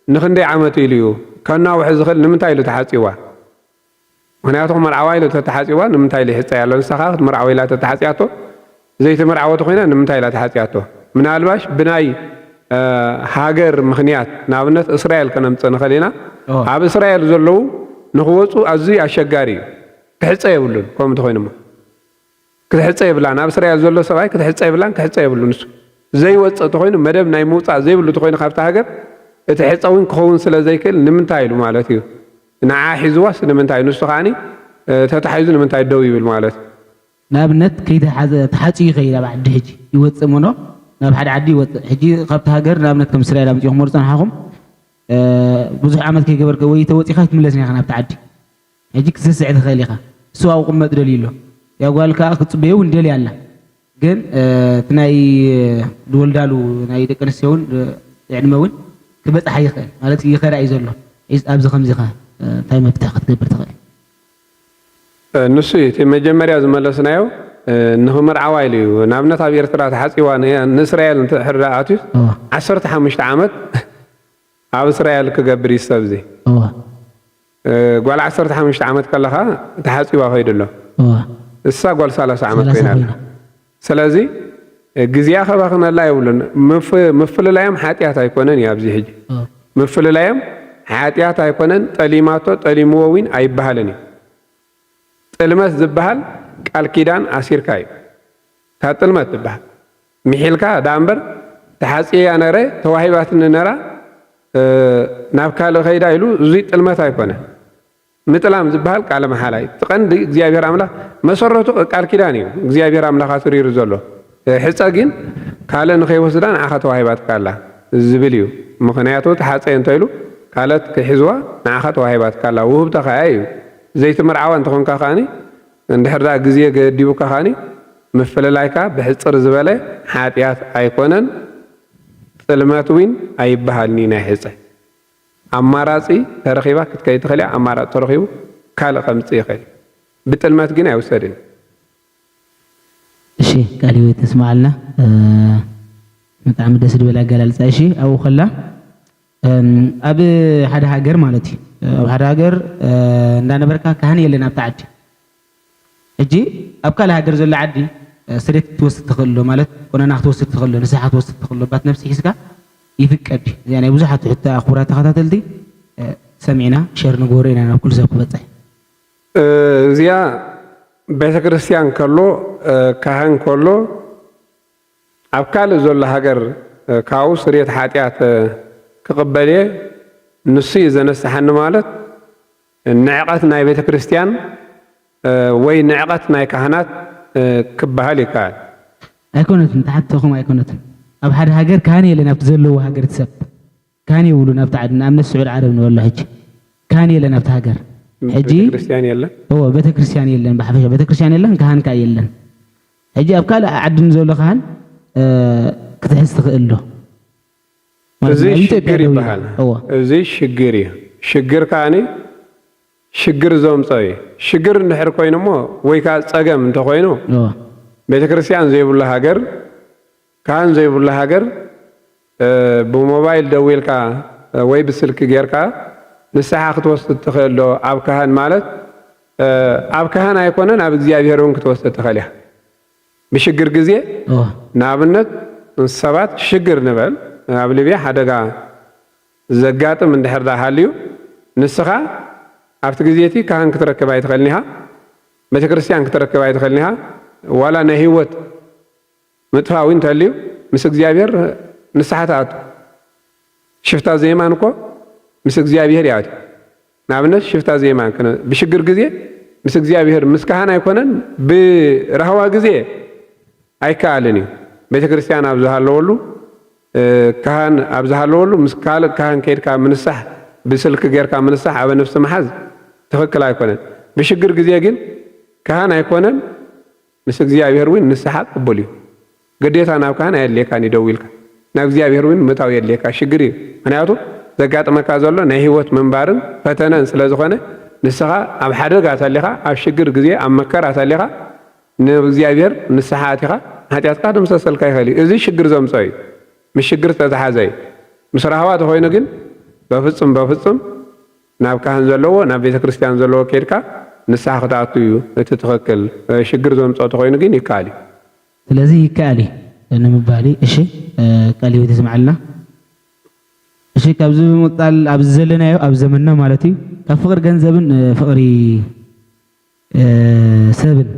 ንክንደይ ዓመት ኢሉ እዩ ከናውሒ ዝኽእል ንምንታይ ኢሉ ተሓፂዋ? ምክንያቱ ክመርዓዋ ኢሉ ተተሓፂዋ ንምንታይ ኢሉ ይሕፀ ያሎ ንሳ ከዓ ክትምርዓወ ኢላ ተተሓፅያቶ ዘይተመርዓወት ኮይና ንምንታይ ኢላ ተሓጽያቶ? ምናልባሽ ብናይ፣ እ፣ ሃገር ምኽንያት፣ ንኣብነት እስራኤል ከነምጽእ ንኽእል ኢና። ኦ። ኣብ እስራኤል ዘለዉ ንኽወጹ ኣዝዩ ኣሸጋሪ እዩ። ክሕጸ የብሉን፣ ከምኡ እንተኾይኑሞ። ክትሕጸ የብላን። ኣብ እስራኤል ዘሎ ሰብኣይ ክትሕጸ የብላን፣ ክሕጸ የብሉን። እሱ ዘይወጽእ እንተኾይኑ፣ መደብ ናይ ምውጻእ ዘይብሉ እንተኾይኑ ካብቲ ሃገር፣ እቲ ሕጸ እውን ክኸውን ስለ ዘይክእል፣ ንምንታይ ኢሉ ማለት እዩ? ንዓ ሒዝዋስ ንምንታይ? ንሱ ከዓኒ፣ እ፣ ተታሒዙ ንምንታይ ደው ይብል ማለት እዩ? ንኣብነት ከይተሓዘ፣ ተሓጽዩ ይኸይድ ኣብ ዓዲ፣ ሕጂ ይወጽእ እሞ ናብ ሓደ ዓዲ ይወጽእ። ሕጂ ካብቲ ሃገር ንኣብነት ከም እስራኤል ኣምጺኹምዎ ዝጸናሕኹም፣ እ፣ ብዙሕ ዓመት ከይገበርካ ወይ ተወጺኻ ክትምለስ ኢኻ ናብቲ ዓዲ። ሕጂ ክትስስዕ ትኽእል ኢኻ። እሱ ኣብኡ ክቕመጥ ደልዩ ኣሎ። ያ ጓል ከኣ ክትጽበዮ እውን ደልያ ኣላ። ግን፣ እ፣ እቲ ናይ ዝወልዳሉ ናይ ደቂ ኣንስትዮ እውን፣ እ፣ ዕድመ እውን ክበጽሓ ይኽእል። ማለት ይኸዳ እዩ ዘሎ። ኢስ-፣ ኣብዚ ከምዚ ኸ፣ እ፣ እንታይ መፍትሒ ክትገብር ትኽእል? እ፣ ንሱ እዩ እቲ መጀመርያ ዝመለስናዮ፣ እ፣ ንኽምርዓዋ ኢሉ እዩ። ንኣብነት ኣብ ኤርትራ ተሓጺዋ ን-፣ ንእስራኤል እንድሕር ደኣ ኣትዩስ እወ። ዓሰርተ ሓሙሽተ ዓመት ኣብ እስራኤል ክገብር እዩ ሰብ እዚ። እወ። እ፣ ጓል ዓሰርተ ሓሙሽተ ዓመት ከለኻ ተሓጺባ ከይዱ ኣሎ። እወ። እሳ ጓል ሰላሳ ዓመት ሰላሳ ኮይና ኣላ። ኮይና። ስለዚ፣ እ፣ ግዜኣ ከባኽነላ የብሉን። ምፍ-፣ ምፍልላዮም ሓጢኣት ኣይኮነን እዩ ኣብዚ ሕጂ። እወ። ምፍልላዮም ሓጢኣት ኣይኮነን፣ ጠሊማቶ፣ ጠሊምዎ እውን ኣይበሃልን እዩ። ጥልመት ዝበሃል ቃል ኪዳን ኣሲርካ እዩ። እታ ጥልመት ትበሃል። ምሒልካ ደኣ እምበር፣ ተሓጽየያ ነረ፣ ተዋሂባትኒ ነራ፣ እ፣ ናብ ካልእ ከይዳ ኢሉ፣ እዙይ ጥልመት ኣይኮነ። ምጥላም ዝበሃል ቃለ መሓላ እዩ። እቲ ቀንዲ እግዚኣብሔር ኣምላኽ መሰረቱ ቃል ኪዳን እዩ። እግዚኣብሔር ኣምላኽ ኣስሪሩ ዘሎ። እ፣ ሕጸ ግን ካልእ ንኸይወስዳ ንዓኻ ተዋሂባትካ ኣላ ዝብል እዩ። ምኽንያቱ ተሓጸየ እንተ ኢሉ ካልኦት ክሕዝዋ ንዓኻ ተዋሂባትካ ኣላ። ውህብቶ ከኣ እዩ። ዘይትምርዓዋ እንተኾንካ ከኣኒ፣ እንድሕር ደኣ ግዜ ገዲቡካ ከኣኒ፣ ምፍልላይካ ብሕጽር ዝበለ ሓጢኣት ኣይኮነን፣ ጥልመት እውን ኣይበሃልን እዩ ናይ ሕጸ። ኣማራጺ ተረኺባ ክትከይድ ትኽእል እያ፣ ኣማራጺ ተረኺቡ ካልእ ከምጽእ ይኽእል። ብጥልመት ግን ኣይውሰድን። እሺ፣ ቃለ ህይወት ተስምዓልና። እ፣ ብጣዕሚ ደስ ዝብል ኣገላልጻ። እሺ፣ ኣብኡ ከላ፣ እም፣ ኣብ ሓደ ሃገር ማለት እዩ። ኣብ ሓደ ሃገር፣ እ፣ እንዳነበርካ ካህን የለን ኣብቲ ዓዲ። ሕጂ ኣብ ካልእ ሃገር ዘሎ ዓዲ፣ እ፣ ስሬት ክትወስድ ትኽእል ኣሎ፣ ማለት ቆነና ክትወስድ ትኽእል ኣሎ፣ ንስሓ ክትወስድ ትኽእል ኣሎ፣ ባት ነብሲ ሒዝካ ይፍቀድ እዩ። እዚኣ ናይ ብዙሓት ሕቶ ክቡራት ተኸታተልቲ፣ እ፣ ሰሚዕና ሸር ንግበሮ ኢና ናብ ኩሉ ሰብ ክበጽሕ። እ፣ እዚኣ ቤተ ክርስቲያን ከሎ፣ እ፣ ካህን ከሎ፣ ኣብ ካልእ ዘሎ ሃገር፣ እ፣ ካብኡ ስርየት ሓጢኣት፣ እ፣ ክቕበል እየ፣ ንሱ እዩ ዘነስሓኒ ማለት ንዕቀት ናይ ቤተ ክርስቲያን፣ እ፣ ወይ ንዕቀት ናይ ካህናት፣ እ፣ ክበሃል ይከኣል። ኣይኮነትን፣ ተሓተኹም ኣይኮነትን። ኣብ ሓደ ሃገር ካህን የለን ኣብቲ ዘለዎ ሃገር እቲ ሰብ። ካህን የብሉን ኣብቲ ዓዲ፣ ንኣብነት ስዑድ ዓረብ ንበሎ ሕጂ። ካህን የለን ኣብቲ ሃገር። ሕጂ ቤተክርስትያን የለን? እዎ፣ ቤተክርስትያን የለን፣ ብሓፈሻ ቤተክርስትያን የለን፣ ካህን ከኣ የለን። ሕጂ ኣብ ካልእ ዓዲ ንዘሎ ካህን፣ እ፣ ክትሕዝ ትኽእል ዶ? ማለት እዚ ናብ ኢትዮጵያ ሽግር ደው ኢሉ። ይበሃል። እዎ። እዚ ሽግር እዩ። ሽግር ከኣኒ ሽግር ዘምጾ እዩ። ሽግር እንድሕር ኮይኑ እሞ ወይ ከኣ ጸገም እንተኾይኑ እዎ። ቤተክርስትያን ዘይብሉ ሃገር፣ ካህን ዘይብሉ ሃገር፣ እ፣ ብሞባይል ደዊልካ፣ እ፣ ወይ ብስልኪ ጌርካ ንስሓ ክትወስድ ትኽእል ዶ? ኣብ ካህን ማለት፣ እ፣ ኣብ ካህን ኣይኮነን፣ ኣብ እግዚኣብሔር እውን ክትወስድ ትኽእል እያ። ብሽግር ግዜ፣ እወ። ንኣብነት፣ ሰባት ሽግር ንበል፣ ኣብ ሊብያ ሓደጋ ዘጋጥም እንድሕር ደኣ ሃልዩ፣ ንስኻ ኣብቲ ግዜ እቲ ካህን ክትረክብ ኣይትኽእልን ኢኻ፣ ቤተክርስትያን ክትረክብ ኣይትኽእልን ኢኻ፣ ዋላ ናይ ህይወት ምጥፋእ እውን እንተልዩ፣ ምስ እግዚኣብሔር ንስሓ ትኣቱ። ሽፍታ ዘይማን እኮ ምስ እግዚኣብሔር ይኣቱ። ንኣብነት፣ ሽፍታ ዘይማን ክነ-፣ ብሽግር ግዜ ምስ እግዚኣብሔር፣ ምስ ካህን ኣይኮነን፣ ብራህዋ ግዜ ኣይከኣልን እዩ። ቤተ ክርስቲያን ኣብ ዝሃለወሉ፣ እ፣ ካህን ኣብ ዝሃለወሉ፣ ምስ ካልእ ካህን ከይድካ ምንሳሕ፣ ብስልኪ ጌርካ ምንሳሕ፣ ኣብ ነፍሲ ምሓዝ ትኽክል ኣይኮነን። ብሽግር ግዜ ግን ካህን ኣይኮነን፣ ምስ እግዚኣብሔር እውን ንስሓ ቅቡል እዩ። ግዴታ ናብ ካህን ኣየድልየካን እዩ፣ ደዊልካ ናብ እግዚኣብሔር እውን ምእታው የድልየካ። ሽግር እዩ። ምኽንያቱ ዘጋጥመካ ዘሎ ናይ ህይወት ምንባርን ፈተነን ስለ ዝኾነ፣ ንስኻ ኣብ ሓደጋ ተሊኻ፣ ኣብ ሽግር ግዜ፣ ኣብ መከራ ተሊኻ፣ ንእግዚኣብሔር ንስሓ ኣቲኻ፣ ሓጢኣትካ ክድምሰሰልካ ይኽእል እዩ። እዚ ሽግር ዘምጾ እዩ። ምስ ሽግር ዝተተሓዘ እዩ። ምስ ራህዋ ተኾይኑ ግን፣ በፍጹም፣ በፍጹም ናብ ካህን ዘለዎ፣ ናብ ቤተ ክርስቲያን ዘለዎ ከይድካ ንስሓ ክትኣቱ እዩ እቲ ትኽክል። ሽግር ዘምጾ ተኾይኑ ግን ይከኣል እዩ። ስለዚ ይከኣል እዩ ንምባል እዩ። እሺ፣ እ፣ ቃል ህይወት ይስምዓልና። እሺ፣ ካብዚ ብምቕጻል ኣብዚ ዘለናዮ፣ ኣብ ዘመንና ማለት እዩ፣ ካብ ፍቕሪ ገንዘብን፣ እ፣ ፍቕሪ፣ እ፣ ሰብን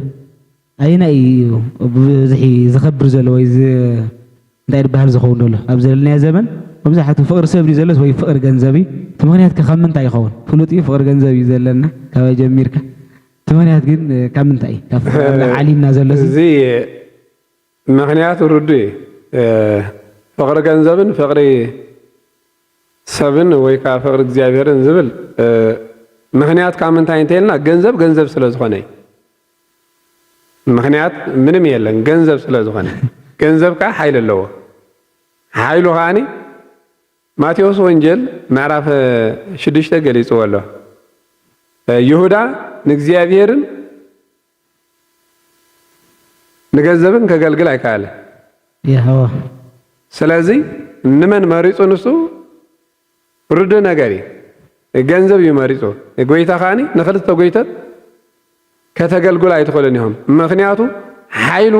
ኣየናይ እዩ ብብዝሒ ዝኸብር ዘሎ ወይ ዝ-፣ እንታይ ዝበሃል ዝኸውን ዘሎ? ኣብ ዘለናዮ ዘመን መብዛሕትኡ ፍቕሪ ሰብ ድዩ ዘሎስ ወይ ፍቕሪ ገንዘብ እዩ? እቲ ምኽንያት ከ ካብ ምንታይ ይኸውን? ፍሉጥ እዩ፣ ፍቕሪ ገንዘብ እዩ ዘለና፣ ካበይ ጀሚርካ? እቲ ምኽንያት ግን፣ እ፣ ካብ ምንታይ እዩ? ካብ ፍቕሪ ኣምላኽ ዓሊምና ዘሎ እዚ? እዚ ምኽንያት ርዱእ እዩ። እ፣ ፍቕሪ ገንዘብን ፍቕሪ ሰብን ወይ ከዓ ፍቕሪ እግዚኣብሔርን ዝብል፣ እ፣ ምኽንያት ካብ ምንታይ እንተይልና፣ ገንዘብ ገንዘብ ስለ ዝኾነ እዩ። ምኽንያት ምንም የለን፣ ገንዘብ ስለ ዝኾነ። ገንዘብ ከዓ ሓይሊ ኣለዎ። ሓይሉ ከዓኒ ማቴዎስ ወንጌል ምዕራፍ ሽዱሽተ ገሊጽዎ ኣሎ። እ፣ ይሁዳ ንእግዚኣብሔርን ንገንዘብን ከገልግል ኣይከኣለን። የሆዋ። ስለዚ ንመን መሪጹ ንሱ? ርዱእ ነገር እዩ። ገንዘብ እዩ መሪጹ። ጎይታ ከዓኒ ንኽልተ ጎይተት ከተገልግሉ ኣይትኽእሉን ኢኹም። ምኽንያቱ ሓይሉ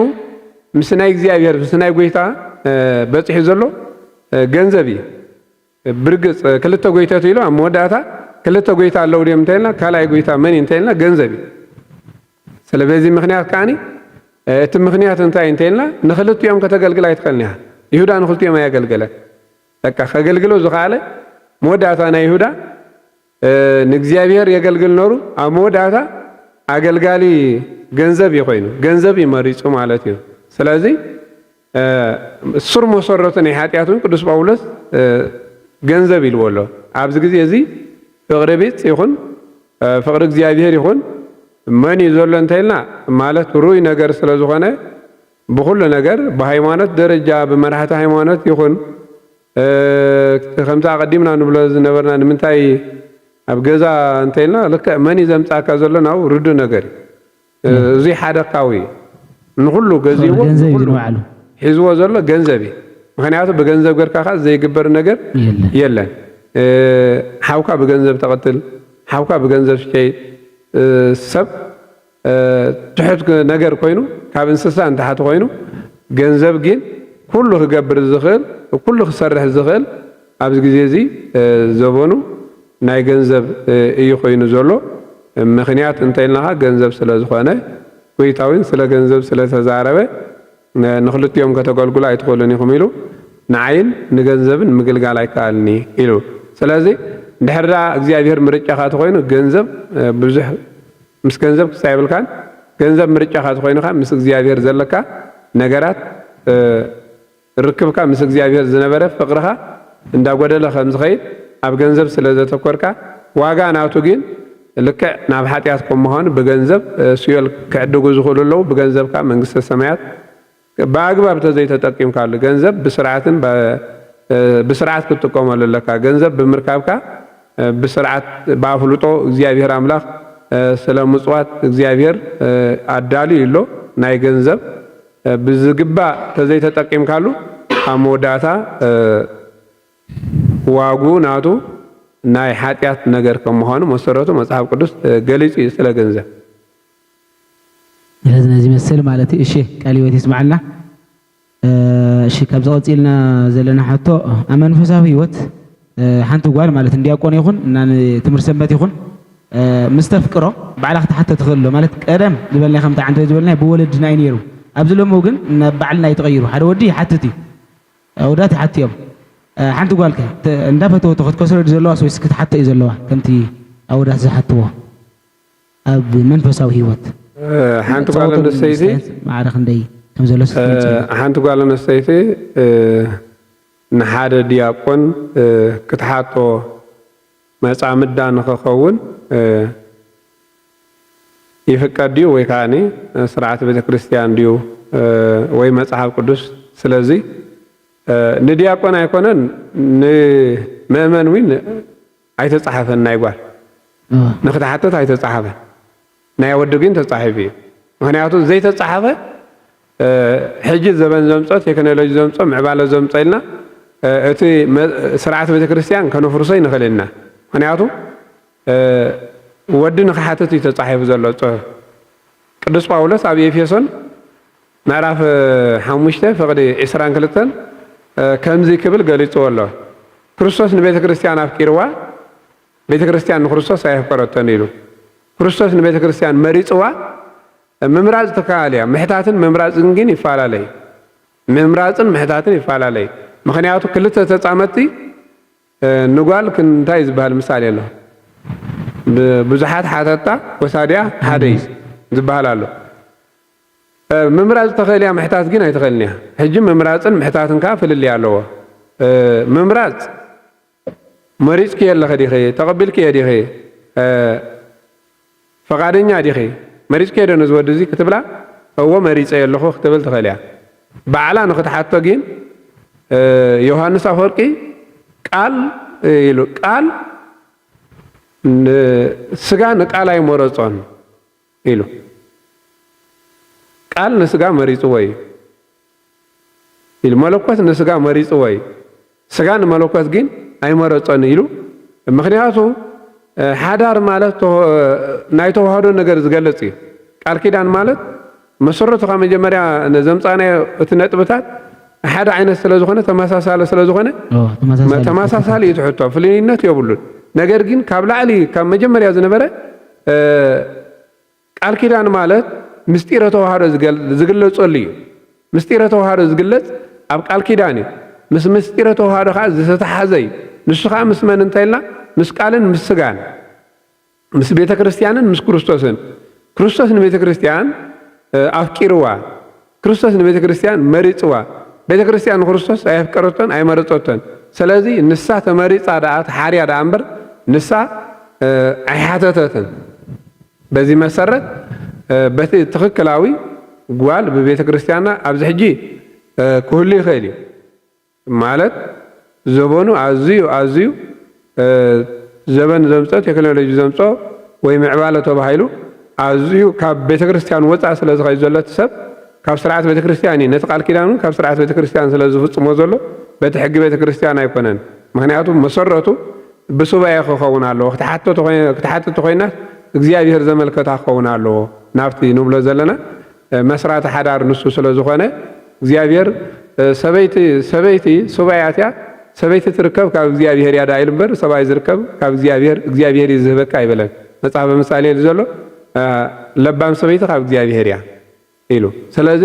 ምስ ናይ እግዚኣብሔር፣ ምስ ናይ ጎይታ፣ እ፣ በጺሑ ዘሎ፣ እ፣ ገንዘብ እዩ። ብርግጽ ክልተ ጎይተት ኢሉ ኣብ መወዳእታ ክልተ ጎይታ ኣለዉ ድዮም እንተኢልና፣ ካልኣይ ጎይታ መን እዩ እንተኢልና፣ ገንዘብ እዩ። ስለ በዚ ምኽንያት ከዓኒ፣ እ፣ እቲ ምኽንያት እንታይ እንተኢልና፣ ንኽልቲኦም ከተገልግል ኣይትኽእልን ኢኻ። ይሁዳ ንኽልቲኦም ኣየገልገለን። በቃ ከገልግሎ ዝኸኣለ መወዳእታ ናይ ይሁዳ፣ እ፣ ንእግዚኣብሔር የገልግል ነሩ፣ ኣብ መወዳእታ ኣገልጋሊ ገንዘብ እዩ ኮይኑ፣ ገንዘብ እዩ መሪጹ ማለት እዩ። ስለዚ፣ እ፣ ስር መሰረቱ ናይ ሓጢኣት እውን ቅዱስ ጳውሎስ፣ እ፣ ገንዘብ ኢልዎ ኣሎ። ኣብዚ ግዜ እዚ ፍቕሪ ቢጽ ይኹን፣ እ፣ ፍቕሪ እግዚኣብሔር ይኹን፣ መን እዩ ዘሎ እንተኢልና፣ ማለት ርኡይ ነገር ስለ ዝኾነ፣ ብኹሉ ነገር፣ ብሃይማኖት ደረጃ፣ ብመራሕቲ ሃይማኖት ይኹን፣ እ፣ ከምቲ ኣቐዲምና ንብሎ ዝነበርና፣ ንምንታይ ኣብ ገዛ እንተኢልና፣ ልክዕ መን እዩ ዘምጻእካ ዘሎ ናብኡ ርዱእ ነገር እዩ። እ፣ እም። እዚ ሓደ ካዊ እዩ። ንኹሉ ገዚእዎ፣ ፍቕሪ ገንዘብ እዩ ንኹሉ ንባዕሉ። ሒዝዎ ዘሎ ገንዘብ እዩ። ምኽንያቱ ብገንዘብ ጌርካ ኸኣ ዘይግበር ነገር የለን። የለን። እ፣ ሓውካ ብገንዘብ ተቐትል፣ ሓውካ ብገንዘብ ትሸይጥ፣ እ፣ ሰብ፣ እ፣ ትሑት ነገር ኮይኑ፣ ካብ እንስሳ ንታሕቲ ኮይኑ፣ ገንዘብ ግን ኩሉ ክገብር ዝኽእል፣ ኩሉ ክሰርሕ ዝኽእል፣ ኣብዚ ግዜ እዚ፣ እ፣ ዘበኑ ናይ ገንዘብ፣ እ፣ እዩ ኮይኑ ዘሎ። ምኽንያት እንተ ኢልናኻ፣ ገንዘብ ስለ ዝኾነ፣ ጎይታ እውን ስለ ገንዘብ ስለ ተዛረበ፣ ን-፣ ንኽልቲኦም ከተገልግሉ ኣይትኽእሉን ኢኹም ኢሉ፣ ንዓይን ንገንዘብን ምግልጋል ኣይከኣልኒ ኢሉ። ስለዚ፣ እንድሕር ደኣ እግዚኣብሔር ምርጫኻ ተኾይኑ፣ ገንዘብ፣ እ፣ ብዙሕ ምስ ገንዘብ ክሳብ የብልካን፣ ገንዘብ ምርጫኻ ተኾይኑ ኸኣ ምስ እግዚኣብሔር ዘለካ ነገራት፣ እ፣ ርክብካ ምስ እግዚኣብሔር ዝነበረ ፍቕርኻ እንዳጎደለ ከም ዝኸይድ፣ ኣብ ገንዘብ ስለ ዘተኮርካ፣ ዋጋ ናቱ ግን ልክዕ ናብ ሓጢኣት ከም ምዃኑ ብገንዘብ፣ እ፣ ሲኦል ክዕድጉ ዝኽእሉ ኣለዉ። ብገንዘብካ መንግስተ ሰማያት ብኣግባብ ተዘይተጠቂምካሉ፣ ገንዘብ ብስርዓትን ብ-፣ እ፣ ብስርዓት ክትጥቀመሉ ኣለካ። ገንዘብ ብምርካብካ፣ እ፣ ብስርዓት ብኣፍልጦ እግዚኣብሔር ኣምላኽ፣ እ፣ ስለ ምጽዋት እግዚኣብሔር፣ እ፣ ኣዳልዩ ኣሎ። ናይ ገንዘብ፣ እ፣ ብዝግባእ ተዘይተጠቂምካሉ፣ ኣብ መወዳእታ፣ እ፣ ዋጉ ናቱ ናይ ሓጢኣት ነገር ከም ምዃኑ መሰረቱ መጽሓፍ ቅዱስ፣ እ፣ ገሊጹ እዩ ስለ ገንዘብ። ስለዚ ነዚ ይመስል ማለት እዩ። እሺ፣ ቃለ ህይወት ይስምዓልና። እ፣ እሺ፣ ካብዚ ቀጺልና ዘለና ሕቶ፣ ኣብ መንፈሳዊ ህይወት፣ እ፣ ሓንቲ ጓል ማለት ንዲያቆን ይኹን እና ንትምህርቲ ሰንበት ይኹን፣ እ፣ ምስ ተፍቅሮ ባዕላ ክትሓቶ ትኽእል ዶ? ማለት ቀደም ዝበልናዮ ከምቲ ዓንተው ዝበልናዮ ብወለድና እዩ ነይሩ። ኣብዚ ሎሚ ግን ናብ ባዕልና እዩ ተቐይሩ። ሓደ ወዲ ይሓትት እዩ። ኣወዳት ይሓቱ እዮም። እ፣ ሓንቲ ጓል ከ ተ-፣ እንዳፈተወቶ ክትከስሮ ድዩ ዘለዋስ ወይስ ክትሓቶ እዩ ዘለዋ? ከምቲ ኣወዳት ዝሓትዎ ኣብ መንፈሳዊ ህይወት እ፣ ሓንቲ ጓል ጸወቶም ኣንስተይቲ፣ ሳይንስ ማዕረ ክንደይ ከም ዘሎ እ፣ ስትገልጽ። ሓንቲ ጓል ኣንስተይቲ፣ እ፣ ንሓደ ዲያቆን፣ እ፣ ክትሓቶ መጻምዳ ንኽኸውን፣ እ፣ ይፍቀድ ድዩ ወይ ከዓኒ ስርዓት ቤተ ክርስቲያን ድዩ፣ እ፣ ወይ መጽሓፍ ቅዱስ? ስለዚ፣ እ፣ ንዲያቆን ኣይኮነን፣ ንምእመን እውን ኣይተጻሓፈን ናይ ጓል። እወ። ንክትሓትት ኣይተጻሓፈን። ናይ ወዲ ግን ተጻሒፉ እዩ። ምኽንያቱ ዘይተጻሓፈ፣ እ፣ ሕጂ ዘበን ዘምጾ፣ ቴክኖሎጂ ዘምጾ፣ ምዕባለ ዘምጾ ኢልና፣ እ፣ እቲ መ-፣ ስርዓት ቤተ ክርስቲያን ከነፍርሶ ይንኽእል ኢና። ምኽንያቱ፣ እ፣ ወዲ ንክሓትት እዩ ተጻሒፉ ዘሎ ጽሑፍ። ቅዱስ ጳውሎስ ኣብ ኤፌሶን ምዕራፍ ሓሙሽተ ፍቕዲ ዕስራን ክልተን ከምዚ ክብል ገሊጽዎ ኣሎ። ክርስቶስ ንቤተ ክርስቲያን ኣፍቂርዋ፣ ቤተ ክርስቲያን ንክርስቶስ ኣየፍቀረቶን ኢሉ። ክርስቶስ ንቤተ ክርስቲያን መሪጽዋ። ምምራጽ ትከኣል እያ፣ ምሕታትን ምምራጽን ግን ይፈላለይ። ምምራጽን ምሕታትን ይፈላለይ። ምኽንያቱ ክልተ ተጻመድቲ ንጓል እንታይ ዝበሃል ምሳሌ ኣሎ? ብዙሓት ሓተታ ወሳዲያ ሓደ እዩ ዝበሃል ኣሎ። ምምራጽ ተኽእል እያ፣ ምሕታት ግን ኣይትኽእልን እያ። ሕጂ ምምራጽን ምሕታትን ከኣ ፍልልይ ኣለዎ። ምምራጽ መሪጽክዮ ኣለኺ ዲኺ? ተቐቢልክዮ ዲኺ? ፈቓደኛ ዲኺ? መሪጽክዮ ዶ ነዚ ወዲ እዚ ክትብላ፣ እወ መሪጸዮ ኣለኹ ክትብል ትኽእል እያ። ባዕላ ንኽትሓቶ ግን ዮሃንስ ኣፈወርቂ ቃል ኢሉ፣ ቃል ስጋ ንቃል ኣይመረጾን ኢሉ። ቃል ንስጋ መሪጽዎ እዩ ኢሉ። መለኮት ንስጋ መሪጽዎ እዩ። ስጋ ንመለኮት ግን ኣይመረጾን ኢሉ። ምኽንያቱ ሓዳር ማለት ናይ ተዋህዶ ነገር ዝገልጽ እዩ። ቃል ኪዳን ማለት መሰረቱ ካብ መጀመርያ ዘምጻእናዮ እቲ ነጥብታት ሓደ ዓይነት ስለ ዝኾነ፣ ተመሳሳሊ ስለ ዝኾነ፣ ተመሳሳሊ እዩ ትሕቶ፣ ፍልልይነት የብሉን። ነገር ግን ካብ ላዕሊ ካብ መጀመርያ ዝነበረ ቃል ኪዳን ማለት ምስጢረ ተዋህዶ ዝግለጸሉ እዩ። ምስጢረ ተዋህዶ ዝግለጽ ኣብ ቃል ኪዳን እዩ። ምስ ምስጢረ ተዋህዶ ከዓ ዝተተሓዘ እዩ። ንሱ ከዓ ምስ መን እንተኢልና፣ ምስ ቃልን ምስ ስጋን፣ ምስ ቤተ ክርስቲያንን ምስ ክርስቶስን። ክርስቶስ ንቤተ ክርስቲያን ኣፍቂርዋ። ክርስቶስ ንቤተ ክርስቲያን መሪጽዋ። ቤተ ክርስቲያን ንክርስቶስ ኣየፍቀረቶን ኣይመረጸቶን። ስለዚ ንሳ ተመሪጻ ደኣ ተሓርያ ደኣ እምበር ንሳ ኣይሓተተትን። በዚ መሰረት በቲ ትኽክላዊ ጓል ብቤተ ክርስቲያንና ኣብዚ ሕጂ ክህሉ ይኽእል እዩ። ማለት ዘበኑ ኣዝዩ ኣዝዩ ዘበን ዘምጾ፣ ቴክኖሎጂ ዘምጾ ወይ ምዕባለ ተባሂሉ ኣዝዩ ካብ ቤተ ክርስቲያን ወፃእ ስለ ዝኸይድ ዘሎ እቲ ሰብ ካብ ስርዓት ቤተ ክርስቲያን እዩ። ነቲ ቃል ኪዳን እውን ካብ ስርዓት ቤተ ክርስቲያን ስለ ዝፍጽሞ ዘሎ በቲ ሕጊ ቤተ ክርስቲያን ኣይኮነን። ምኽንያቱ መሰረቱ ብሱባኤ ክኸውን ኣለዎ። ክትሓቶ ተኾይ-፣ ክትሓትት ተኾይናስ እግዚኣብሔር ዘመልከታ ክኸውን ኣለዎ። ናብቲ ንብሎ ዘለና መስራቲ ሓዳር ንሱ ስለ ዝኾነ እግዚኣብሔር ሰበይቲ፣ ሰበይቲ ሱባኤ ኣትያ ሰበይቲ ትርከብ ካብ እግዚኣብሔር እያ ደኣ ኢሉ እምበር ሰብኣይ ዝርከብ ካብ እግዚኣብሔር፣ እግዚኣብሔር እዩ ዝህበካ ኣይበለን። መጽሓፈ ምሳሌ ኢሉ ዘሎ ለባም ሰበይቲ ካብ እግዚኣብሔር እያ ኢሉ። ስለዚ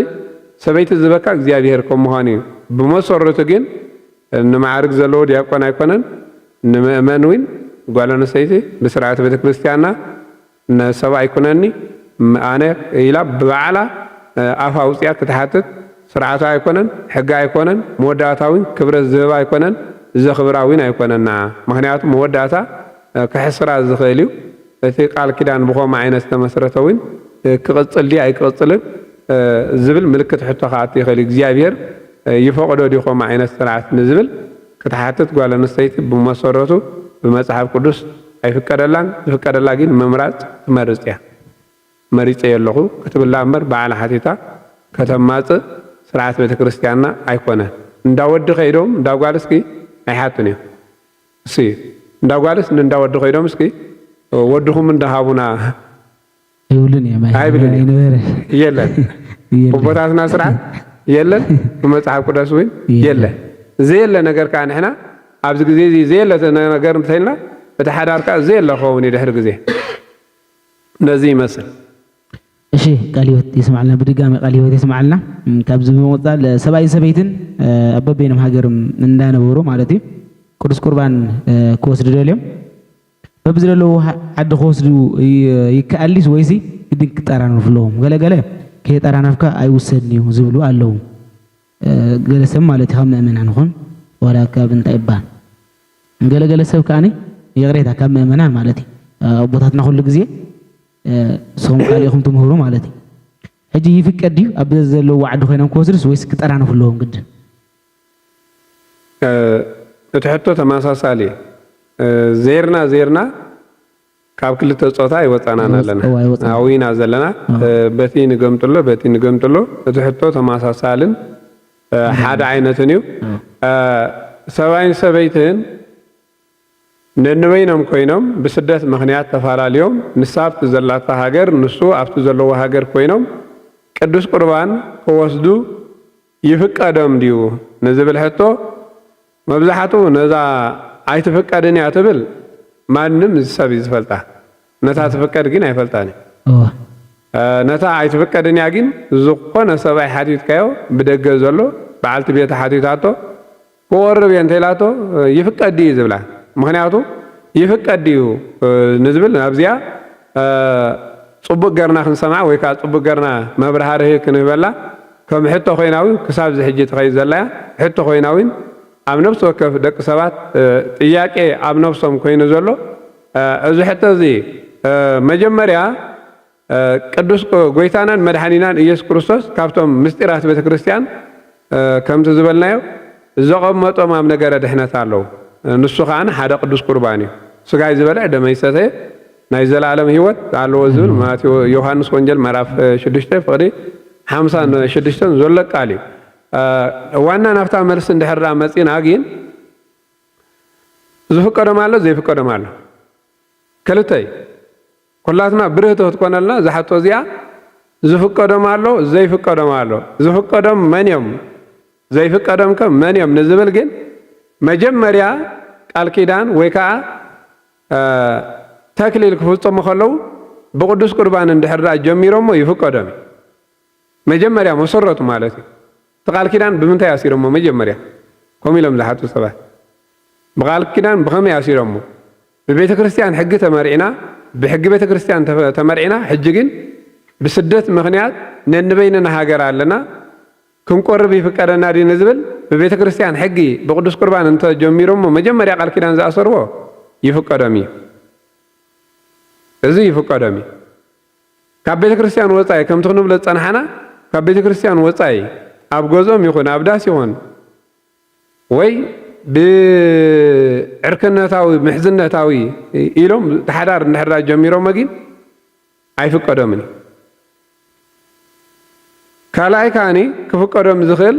ሰበይቲ ዝበካ እግዚኣብሔር ከም ምዃኑ እዩ። ብመሰረቱ ግን ንማዕርግ ዘለዎ ዲያቆን ኣይኮነን። ንምእመን እውን ጓል ኣንስተይቲ ብስርዓት ቤተ ክርስቲያንና ንሰብኣይ ኩነኒ ኣነ ኢላ ብባዕላ ኣፍ ኣውፅያ ክትሓትት ስርዓታ ኣይኮነን፣ ሕጋ ኣይኮነን፣ መወዳእታ እውን ክብረት ዝህባ ኣይኮነን፣ ዘኽብራ እውን ኣይኮነና። ምኽንያቱ መወዳእታ ክሕስራ ዝኽእል እዩ። እቲ ቃል ኪዳን ብኸምኡ ዓይነት ዝተመስረተ እውን ክቕጽል ድዩ ኣይክቕጽልን ዝብል ምልክት ሕቶ ክኣቱ ይኽእል እዩ። እግዚኣብሔር ይፈቕዶ ድዩ ከምኡ ዓይነት ስርዓት ንዝብል ክትሓትት ጓል ኣንስተይቲ ብመሰረቱ ብመጽሓፍ ቅዱስ ኣይፍቀደላን። ዝፍቀደላ ግን ምምራጽ ትመርጽ እያ። መሪጸዮ ኣለኹ ክትብል ደኣ እምበር ባዕላ ሓቲታ ከተማጽእ ስርዓት ቤተ ክርስቲያንና ኣይኮነን። እንዳ ወዲ ከይዶም እንዳ ጓል እስኪ ኣይሓቱን እዮም። እሲ እንዳ ጓልስ ንእንዳ ወዲ ከይዶም እስኪ ወድኹም እንዳሃቡና ኣይብሉን እዮም። ኣይ-፣ ኣይብሉን እዮም። ኣይነበረ። የለን። የለን። ኣቦታትና ስርዓት የለን፣ ብመጽሓፍ ቅዱስ እውን የለን። የለን። ዘየለ ነገር ከዓ ንሕና ኣብዚ ግዜ እዚ ዘየለ ነገር እንተኢልና እቲ ሓዳር ከዓ ዘየለ ክኸውን እዩ ድሕሪ ግዜ። ነዚ ይመስል። እሺ፣ ቃል ህይወት የስማዕልና፣ ብድጋሚ ቃል ህይወት የስማዕልና። እም፣ ካብዚ ብምቕጻል ሰብኣይን ሰበይትን፣ እ፣ ኣብ በበይኖም ሃገርም እንዳነበሩ ማለት እዩ ቅዱስ ቁርባን፣ እ፣ ክወስዱ ደልዮም በብዝደለዎ ዓዲ ክወስዱ ይ-፣ ይከኣል ድዩስ ወይሲ ግድን ክጠራነፉ ኣለዎም? ገለ ገለ ከየጠራነፍካ ኣይውሰድን እዩ ዝብሉ ኣለዉ። እ፣ ገለ ሰብ ማለት እዩ ካብ ምእመናን ይኹን ዋላ ካብ እንታይ ይባሃል፣ ገለ ገለ ሰብ ከኣኒ ይቕሬታ ካብ ምእመናን ማለት እዩ። እ፣ ኣቦታትና ኩሉ ግዜ፣ እ፣ ንስኹም ካልእ ኢኹም ትምህሩ ማለት እዩ። ሕጂ ይፍቀድ ድዩ ኣብ ዘለዉ ዓዲ ኮይኖም ክወስዱስ ወይስ ክጠራነፉ ኣለዎም ግድን? እ፣ እቲ ሕቶ ተመሳሳሊ እዩ። እ፣ ዜርና ዜርና ካብ ክልተ ጾታ ኣይወጻናን ኣይወጽ-፣ ኣለና። እዋ፣ ኣይወጻናን። ኣዊና ዘለና፣ እዋ። እ፣ በቲ ንገምጥሎ፣ በቲ ንገምጥሎ፣ እቲ ሕቶ ተመሳሳልን፣ እ፣ እዋ። ሓደ ዓይነትን እዩ። እዋ። እ፣ ሰብኣይን ሰበይትን ነንበይኖም ኮይኖም ብስደት ምኽንያት ተፋላልዮም፣ ንሳ ኣብቲ ዘላታ ሃገር፣ ንሱ ኣብቲ ዘለዎ ሃገር ኮይኖም ቅዱስ ቁርባን ክወስዱ ይፍቀዶም ድዩ ንዝብል ሕቶ፣ መብዛሕትኡ ነዛ ኣይትፍቀድን እያ ትብል ማንም ሰብ እዩ ዝፈልጣ። ነታ ትፍቀድ ግን ኣይፈልጣን እዩ። ነታ ኣይትፍቀድን እያ ግን ዝኾነ ሰብኣይ ሓቲትካዮ፣ ብደገ ዘሎ በዓልቲ ቤታ ሓቲታቶ፣ ክቆርብ እየ እንተኢላቶ ይፍቀድ ድዩ ዝብላ። ምኽንያቱ ይፍቀድ ድዩ ንዝብል ናብዚኣ ጽቡቅ ገርና ክንሰምዓ ወይ ከዓ ጽቡቅ ገርና መብራህርሂ ክንህበላ ከም ሕቶ ኮይና እውን ክሳብ ዝሕጂ ትኸይድ ዘላ እያ። ሕቶ ኮይና እውን ኣብ ነፍሲ ወከፍ ደቂ ሰባት ጥያቄ ኣብ ነፍሶም ኮይኑ ዘሎ እዚ ሕቶ እዚ መጀመርያ ቅዱስ ጎይታናን መድሓኒናን ኢየሱስ ክርስቶስ ካብቶም ምስጢራት ቤተ ክርስቲያን ከምቲ ዝበልናዮ ዘቐመጦም ኣብ ነገረ ድሕነት ኣለዉ። ንሱ ከኣ ሓደ ቅዱስ ቁርባን እዩ። ስጋይ ዝበልዕ ደመይ ዝሰተየ ናይ ዘለኣለም ህይወት ኣለዎ ዝብል ማቴዎ ዮሃንስ ወንጌል ምዕራፍ ሽዱሽተ ፍቕዲ ሓምሳን ሽዱሽተን ዘሎ ቃል እዩ። ዋና ናብታ መልሲ እንድሕር ደኣ መጺና ግን ዝፍቀዶም ኣሎ ዘይፍቀዶም ኣሎ ክልተ እዩ። ኩላትና ብርህቲ ክትኮነልና እዛ ሕቶ እዚኣ ዝፍቀዶም ኣሎ ዘይፍቀዶም ኣሎ። ዝፍቀዶም መን እዮም ዘይፍቀዶም ከ መን እዮም ንዝብል ግን መጀመርያ ቃል ኪዳን ወይ ከዓ ተክሊል ክፍፀሙ ከለዉ ብቅዱስ ቁርባን እንድሕር ደኣ ጀሚሮሞ ይፍቀዶም እዩ። መጀመርያ መሰረቱ ማለት እዩ። እቲ ቃል ኪዳን ብምንታይ ኣሲሮሞ መጀመርያ ከምኡ ኢሎም ዝሓቱ ሰባት ብቃል ኪዳን ብኸመይ ኣሲሮሞ? ብቤተ ክርስቲያን ሕጊ ተመሪዕና ብሕጊ ቤተ ክርስቲያን ተመሪዕና ሕጂ ግን ብስደት ምኽንያት ነንበይንና ሃገር ኣለና ክንቆርብ ይፍቀደና ድዩ ንዝብል ብቤተ ክርስቲያን ሕጊ ብቅዱስ ቁርባን እንተጀሚሮሞ መጀመርያ ቃል ኪዳን ዝኣሰርዎ ይፍቀዶም እዩ። እዚ ይፍቀዶም እዩ። ካብ ቤተ ክርስቲያን ወፃኢ ከምቲ ክንብሎ ዝፀናሓና ካብ ቤተ ክርስቲያን ወፃኢ ኣብ ገዝኦም ይኹን ኣብ ዳስ ይኹን ወይ ብዕርክነታዊ ምሕዝነታዊ ኢሎም ተሓዳር እንድሕር ጀሚሮሞ ግን ኣይፍቀዶምን እዩ። ካልኣይ ከዓኒ ክፍቀዶም ዝኽእል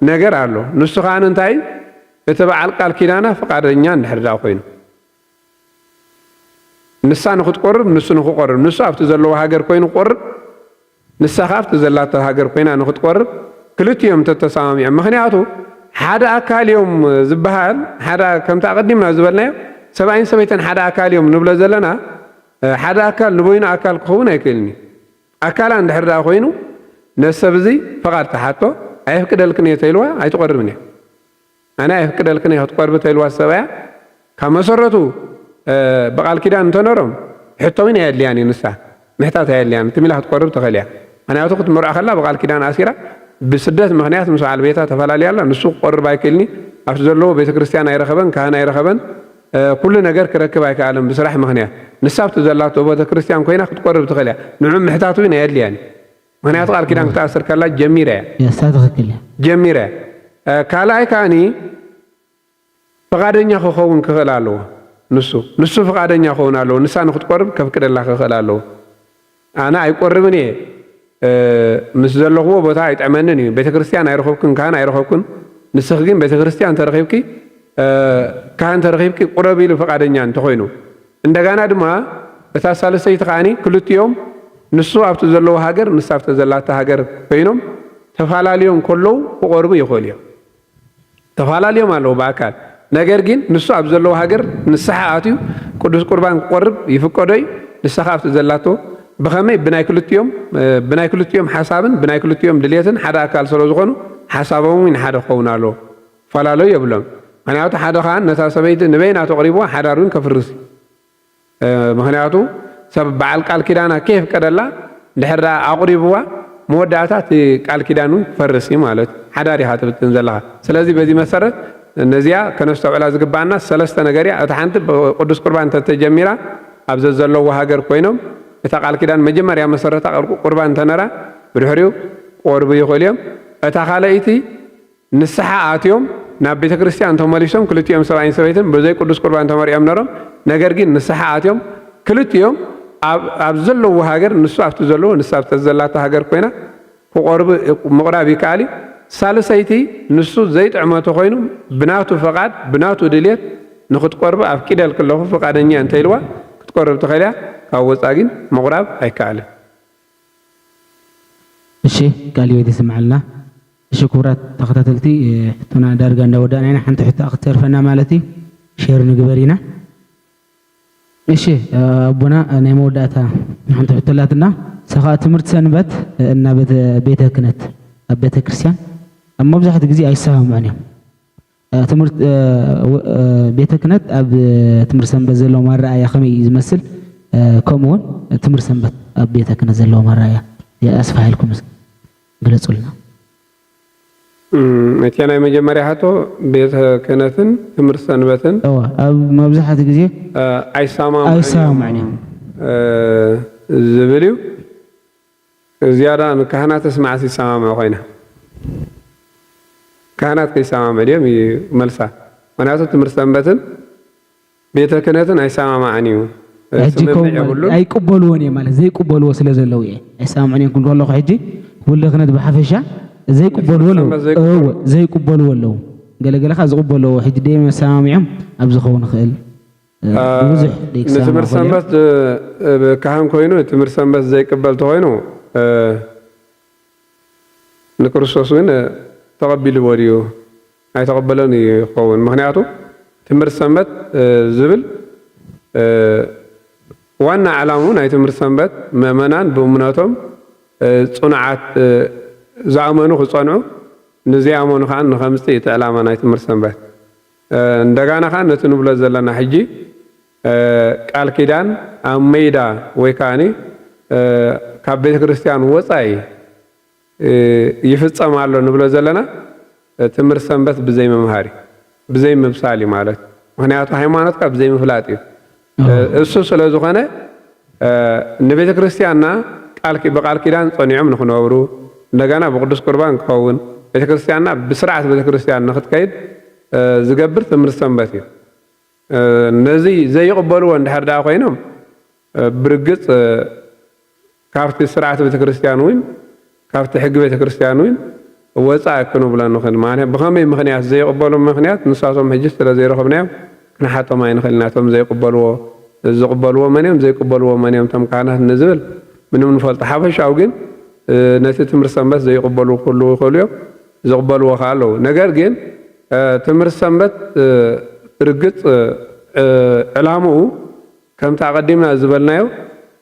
ነገር ኣሎ። ንሱ ከዓኒ እንታይ እቲ በዓል ቃል ኪዳና ፍቃደኛ እንድሕር ኮይኑ ንሳ ንክትቆርብ ንሱ ንክቆርብ ንሱ ኣብቲ ዘለዎ ሃገር ኮይኑ ክቆርብ ንሳ ከኣ ኣብቲ ዘላቶ ሃገር ኮይና ንክትቆርብ ክልቲኦም ተተሰማሚዖም። ምክንያቱ ሓደ ኣካል እዮም ዝበሃል ሓደ ከምቲ ኣቀዲምና ዝበልናዮ ሰብኣይን ሰበይተን ሓደ ኣካል እዮም ንብሎ ዘለና ሓደ ኣካል ንበይኑ ኣካል ክኸውን ኣይክእልን እዩ። ኣካላ እንድሕር ደኣ ኮይኑ ነዚ ሰብ እዚ ፍቓድ ትሓቶ ኣየፍቅደልክን እየ ተኢልዋ ኣይትቆርብን እያ። ኣነ ኣየፍቅደልክን እየ ክትቆርቢ ተልዋ ሰብኣያ ካብ መሰረቱ ብቃል ኪዳን እንተነሮም ሕቶ እውን ኣየድልያን እዩ ንሳ ምሕታት ኣየድልያን ትም ኢላ ክትቆርብ ትኽእል እያ። ምክንያቱ ክትምርዖ ከላ ብቃል ኪዳን ኣሲራ ብስደት ምክንያት ምስ በዓል ቤታ ተፈላልያ ኣላ። ንሱ ክቆርብ ኣይክእልኒ ኣብቲ ዘለዎ ቤተክርስትያን ኣይረኸበን ካህን ኣይረኸበን ኩሉ ነገር ክረክብ ኣይከኣለን ብስራሕ ምክንያት። ንሳ ኣብቲ ዘላቶ ቤተክርስትያን ኮይና ክትቆርብ ትኽእል እያ። ንዑ ምሕታት እውን ኣየድልያን እዩ። ምክንያቱ ቃል ኪዳን ክትኣስር ከላ ጀሚራ እያ። የሳ ትኽክል እያ። ጀሚራ እያ። ካልኣይ ከኣኒ ፍቓደኛ ክኸውን ክኽእል ኣለዎ። ንሱ ንሱ ፍቓደኛ ክኸውን ኣለዎ። ንሳ ንክትቆርብ ከፍቅደላ ክኽእል ኣለዎ። ኣነ ኣይቆርብን እየ ምስ ዘለኽዎ ቦታ ኣይጥዕመንን እዩ። ቤተክርስትያን ኣይረኸብኩን፣ ካህን ኣይረኸብኩን። ንስኺ ግን ቤተክርስትያን ተረኺብኪ፣ ካህን ተረኺብኪ ቁረቢ ኢሉ ፍቓደኛ እንተኾይኑ፣ እንደጋና ድማ እታ ሳልሰይቲ ከዓኒ ክልቲኦም ንሱ ኣብቲ ዘለዎ ሃገር ንሳ ኣብቲ ዘላታ ሃገር ኮይኖም ተፋላልዮም ከለዉ ክቆርቡ ይኽእሉ እዮም። ተፋላልዮም ኣለዉ ብኣካል። ነገር ግን ንሱ ኣብ ዘለዎ ሃገር ንስሓ ኣትዩ ቅዱስ ቁርባን ክቆርብ ይፍቀዶ እዩ። ንሳ ከኣ ኣብቲ ዘላቶ ብኸመይ ብናይ ክልቲኦም ብናይ ክልቲኦም ሓሳብን ብናይ ክልቲኦም ድልየትን ሓደ ኣካል ስለ ዝኾኑ ሓሳቦም እውን ሓደ ክኸውን ኣለዎ። ፈላለዩ የብሎም። ምክንያቱ ሓደ ካህን ነታ ሰበይቲ ንበይና ተቕሪብዋ ሓዳር እውን ከፍርስ እዩ። ምክንያቱ ሰብ በዓል ቃል ኪዳና ከየፍቀደላ እንድሕር ደኣ ኣቑሪብዋ መወዳእታ እቲ ቃል ኪዳን እውን ክፈርስ እዩ ማለት እዩ። ሓዳር ኢኻ ትብትን ዘለኻ። ስለዚ በዚ መሰረት ነዚኣ ከነስተውዕላ ዝግባኣና ሰለስተ ነገር እያ። እታ ሓንቲ ብቅዱስ ቁርባን እንተተጀሚራ ኣብ ዘዘለዎ ሃገር ኮይኖም እታ ቃል ኪዳን መጀመርያ መሰረታ ቅር- ቁርባን እንተነራ ብድሕሪኡ ክቆርቡ ይኽእሉ እዮም። እታ ካልኣይቲ ንስሓ ኣትዮም ናብ ቤተ ክርስቲያን ተመሊሶም ክልቲኦም ሰብኣይን ሰበይትን ብዘይ ቅዱስ ቁርባን ተመሪዖም ነሮም። ነገር ግን ንስሓ ኣትዮም ክልቲኦም ኣብ- ኣብ ዘለዎ ሃገር ንሱ ኣብቲ ዘለዎ ንሳ ኣብቲ ዘላቶ ሃገር ኮይና ክቆርቡ ምቕራብ ይከኣል እዩ። ሳልሰይቲ ንሱ ዘይጥዕመቶ ኮይኑ ብናቱ ፈቓድ ብናቱ ድልየት ንክትቆርብ ኣፍቂደልኪ ኣለኹ ፍቓደኛ እየ እንተኢልዋ ክትቆርብ ትኽእል እያ። ካብ ወፃ ግን ምቑራብ ኣይከኣልን። እሺ፣ ቃለ ሕይወት ይስምዓልና። እሺ፣ ክቡራት ተኸታተልቲ፣ እ፣ ሕቶና ዳርጋ እንዳወዳእና ኢና። ሓንቲ ሕቶ ክትተርፈና ማለት እዩ። ሼር ንግበር ኢና። እሺ፣ እ፣ ኣቦና፣ እ፣ ናይ መወዳእታ ሓንቲ ሕቶ ኣላትና። ሰኻ ትምህርቲ ሰንበት፣ እ፣ እና ቤተ፣ ቤተ ክህነት ኣብ ቤተ ክርስቲያን ኣብ መብዛሕትኡ ግዜ ኣይሰማምዑን እዮም። እ፣ ትምህርት-፣ እ፣ ወ-፣ እ፣ ቤተ ክህነት ኣብ፣ እ፣ ትምህርት ሰንበት ዘለዎም ኣረኣእያ ከመይ እዩ ዝመስል? እ፣ ከምኡ እውን ትምህርት ሰንበት ኣብ ቤተ ክህነት ዘለዎም ኣረኣእያ፣ እ፣ ኣስፍሕ ኢልኩም ግለጹልና። እም፣ እቲ ናይ መጀመርያ ሕቶ ቤተ ክህነትን ትምህርት ሰንበትን እወ፣ ኣብ መብዛሕትኡ ግዜ እ፣ ኣይሰማምዑን እዮም፣ ኣይሰማምዑን እዮም። እ፣ ዝብል እዩ። ዝያዳ ንካህናትስ መዓስ ይሰማምዑ ኮይና? ካህናት ከይሰማምዑ ድዮም እዩ መልሳ። ምኽንያቱ ትምህርቲ ሰንበትን ቤተ ክህነትን ኣይሰማማዕን እዩ። ሕጂ ስምምዕ ከምኡ ማለት የብሉን። ኣይቅበልዎን እዮም ማለት ዘይቅበልዎ ስለ ዘለዉ እየ። ኣይሰማምዑን እዮም ክብል ከለኹ ሕጂ ወልደ ክህነት ብሓፈሻ ዘይቅበልዎ ኣለዉ። ሰንበት ዘይቅበሉ። እወ፣ ዘይቅበልዎ ኣለዉ። ገለገለ ኸኣ ዝቕበልዎ ሕጂ ደዮም ኣሰማሚዖም ኣብ ዝኸውን ይኽእል። እ፣ እ፣ ብዙሕ ደይክሰማማዕ ንትምህርቲ ይኽእል እዩ። ሰንበት ዝ-፣ እ፣ ካህን ኮይኑ ትምህርቲ ሰንበት ዘይቅበል ተኾይኑ፣ እ፣ ንክርስቶስ እውን፣ እ፣ ተቐቢልዎ ድዩ? ኣይተቐበሎን እዩ ይኸውን። ምኽንያቱ ትምህርቲ ሰንበት፣ እ፣ ዝብል፣ እ፣ ዋና ዕላምኡ ናይ ትምህርቲ ሰንበት ምእመናን ብእምነቶም፣ እ፣ ጽኑዓት፣ እ፣ ዝኣመኑ ክጸንዑ፣ ንዘይኣመኑ ከኣ ንኸምጽእ እቲ ዕላማ ናይ ትምህርቲ ሰንበት። እ፣ እንደጋና ከኣ ነቲ ንብሎ ዘለና ሕጂ፣ እ፣ ቃል ኪዳን ኣብ ሜዳ ወይ ከኣኒ፣ እ፣ ካብ ቤተ ክርስቲያን ወጻኢ፣ እ፣ ይፍጸም ኣሎ ንብሎ ዘለና፣ እ፣ ትምህርቲ ሰንበት ብዘይ ምምሃር እዩ፣ ብዘይ ምብሳል እዩ ማለት። ምኽንያቱ ሃይማኖትካ ብዘይ ምፍላጥ እዩ። እ፣ እሱ ስለ ዝኾነ፣ እ፣ ንቤተ ክርስቲያንና ቃል ኪ-፣ ብቃል ኪዳን ጸኒዖም ንኽነብሩ፣ እንደገና ብቅዱስ ቁርባን ክኸውን፣ ቤተ ክርስቲያንና ብስርዓት ቤተ ክርስቲያን ንኽትከይድ፣ እ፣ ዝገብር ትምህርቲ ሰንበት እዩ። እ፣ ነዚ ዘይቕበልዎ እንድሕር ደኣ ኮይኖም፣ እ፣ ብርግጽ፣ እ፣ ካብቲ ስርዓት ቤተ ክርስቲያን እውን፣ ካብቲ ሕጊ ቤተ ክርስቲያን እውን ወጻኢ ክንብሎ ንኽእል። ማለት ብኸመይ ምኽንያት ዘይቕበሉ ምኽንያት ንሳቶም ሕጂ ስለ ዘይረኸብናዮም ክንሓቶም ኣይንኽእል ኢና። እቶም ዘይቕበልዎ፣ ዝቕበልዎ መን እዮም፣ ዘይቅበልዎ መን እዮም እቶም ካህናት ንዝብል ምንም ንፈልጦ። ሓፈሻዊ ግን፣ እ፣ ነቲ ትምህርቲ ሰንበት ዘይቕበሉ ክህልዉ ይኽእሉ እዮም፣ ዝቕበልዎ ከኣ ኣለዉ። ነገር ግን፣ እ፣ ትምህርቲ ሰንበት፣ እ፣ ብርግጽ፣ እ፣ ዕላምኡ ከምቲ ኣቐዲምና ዝበልናዮ፣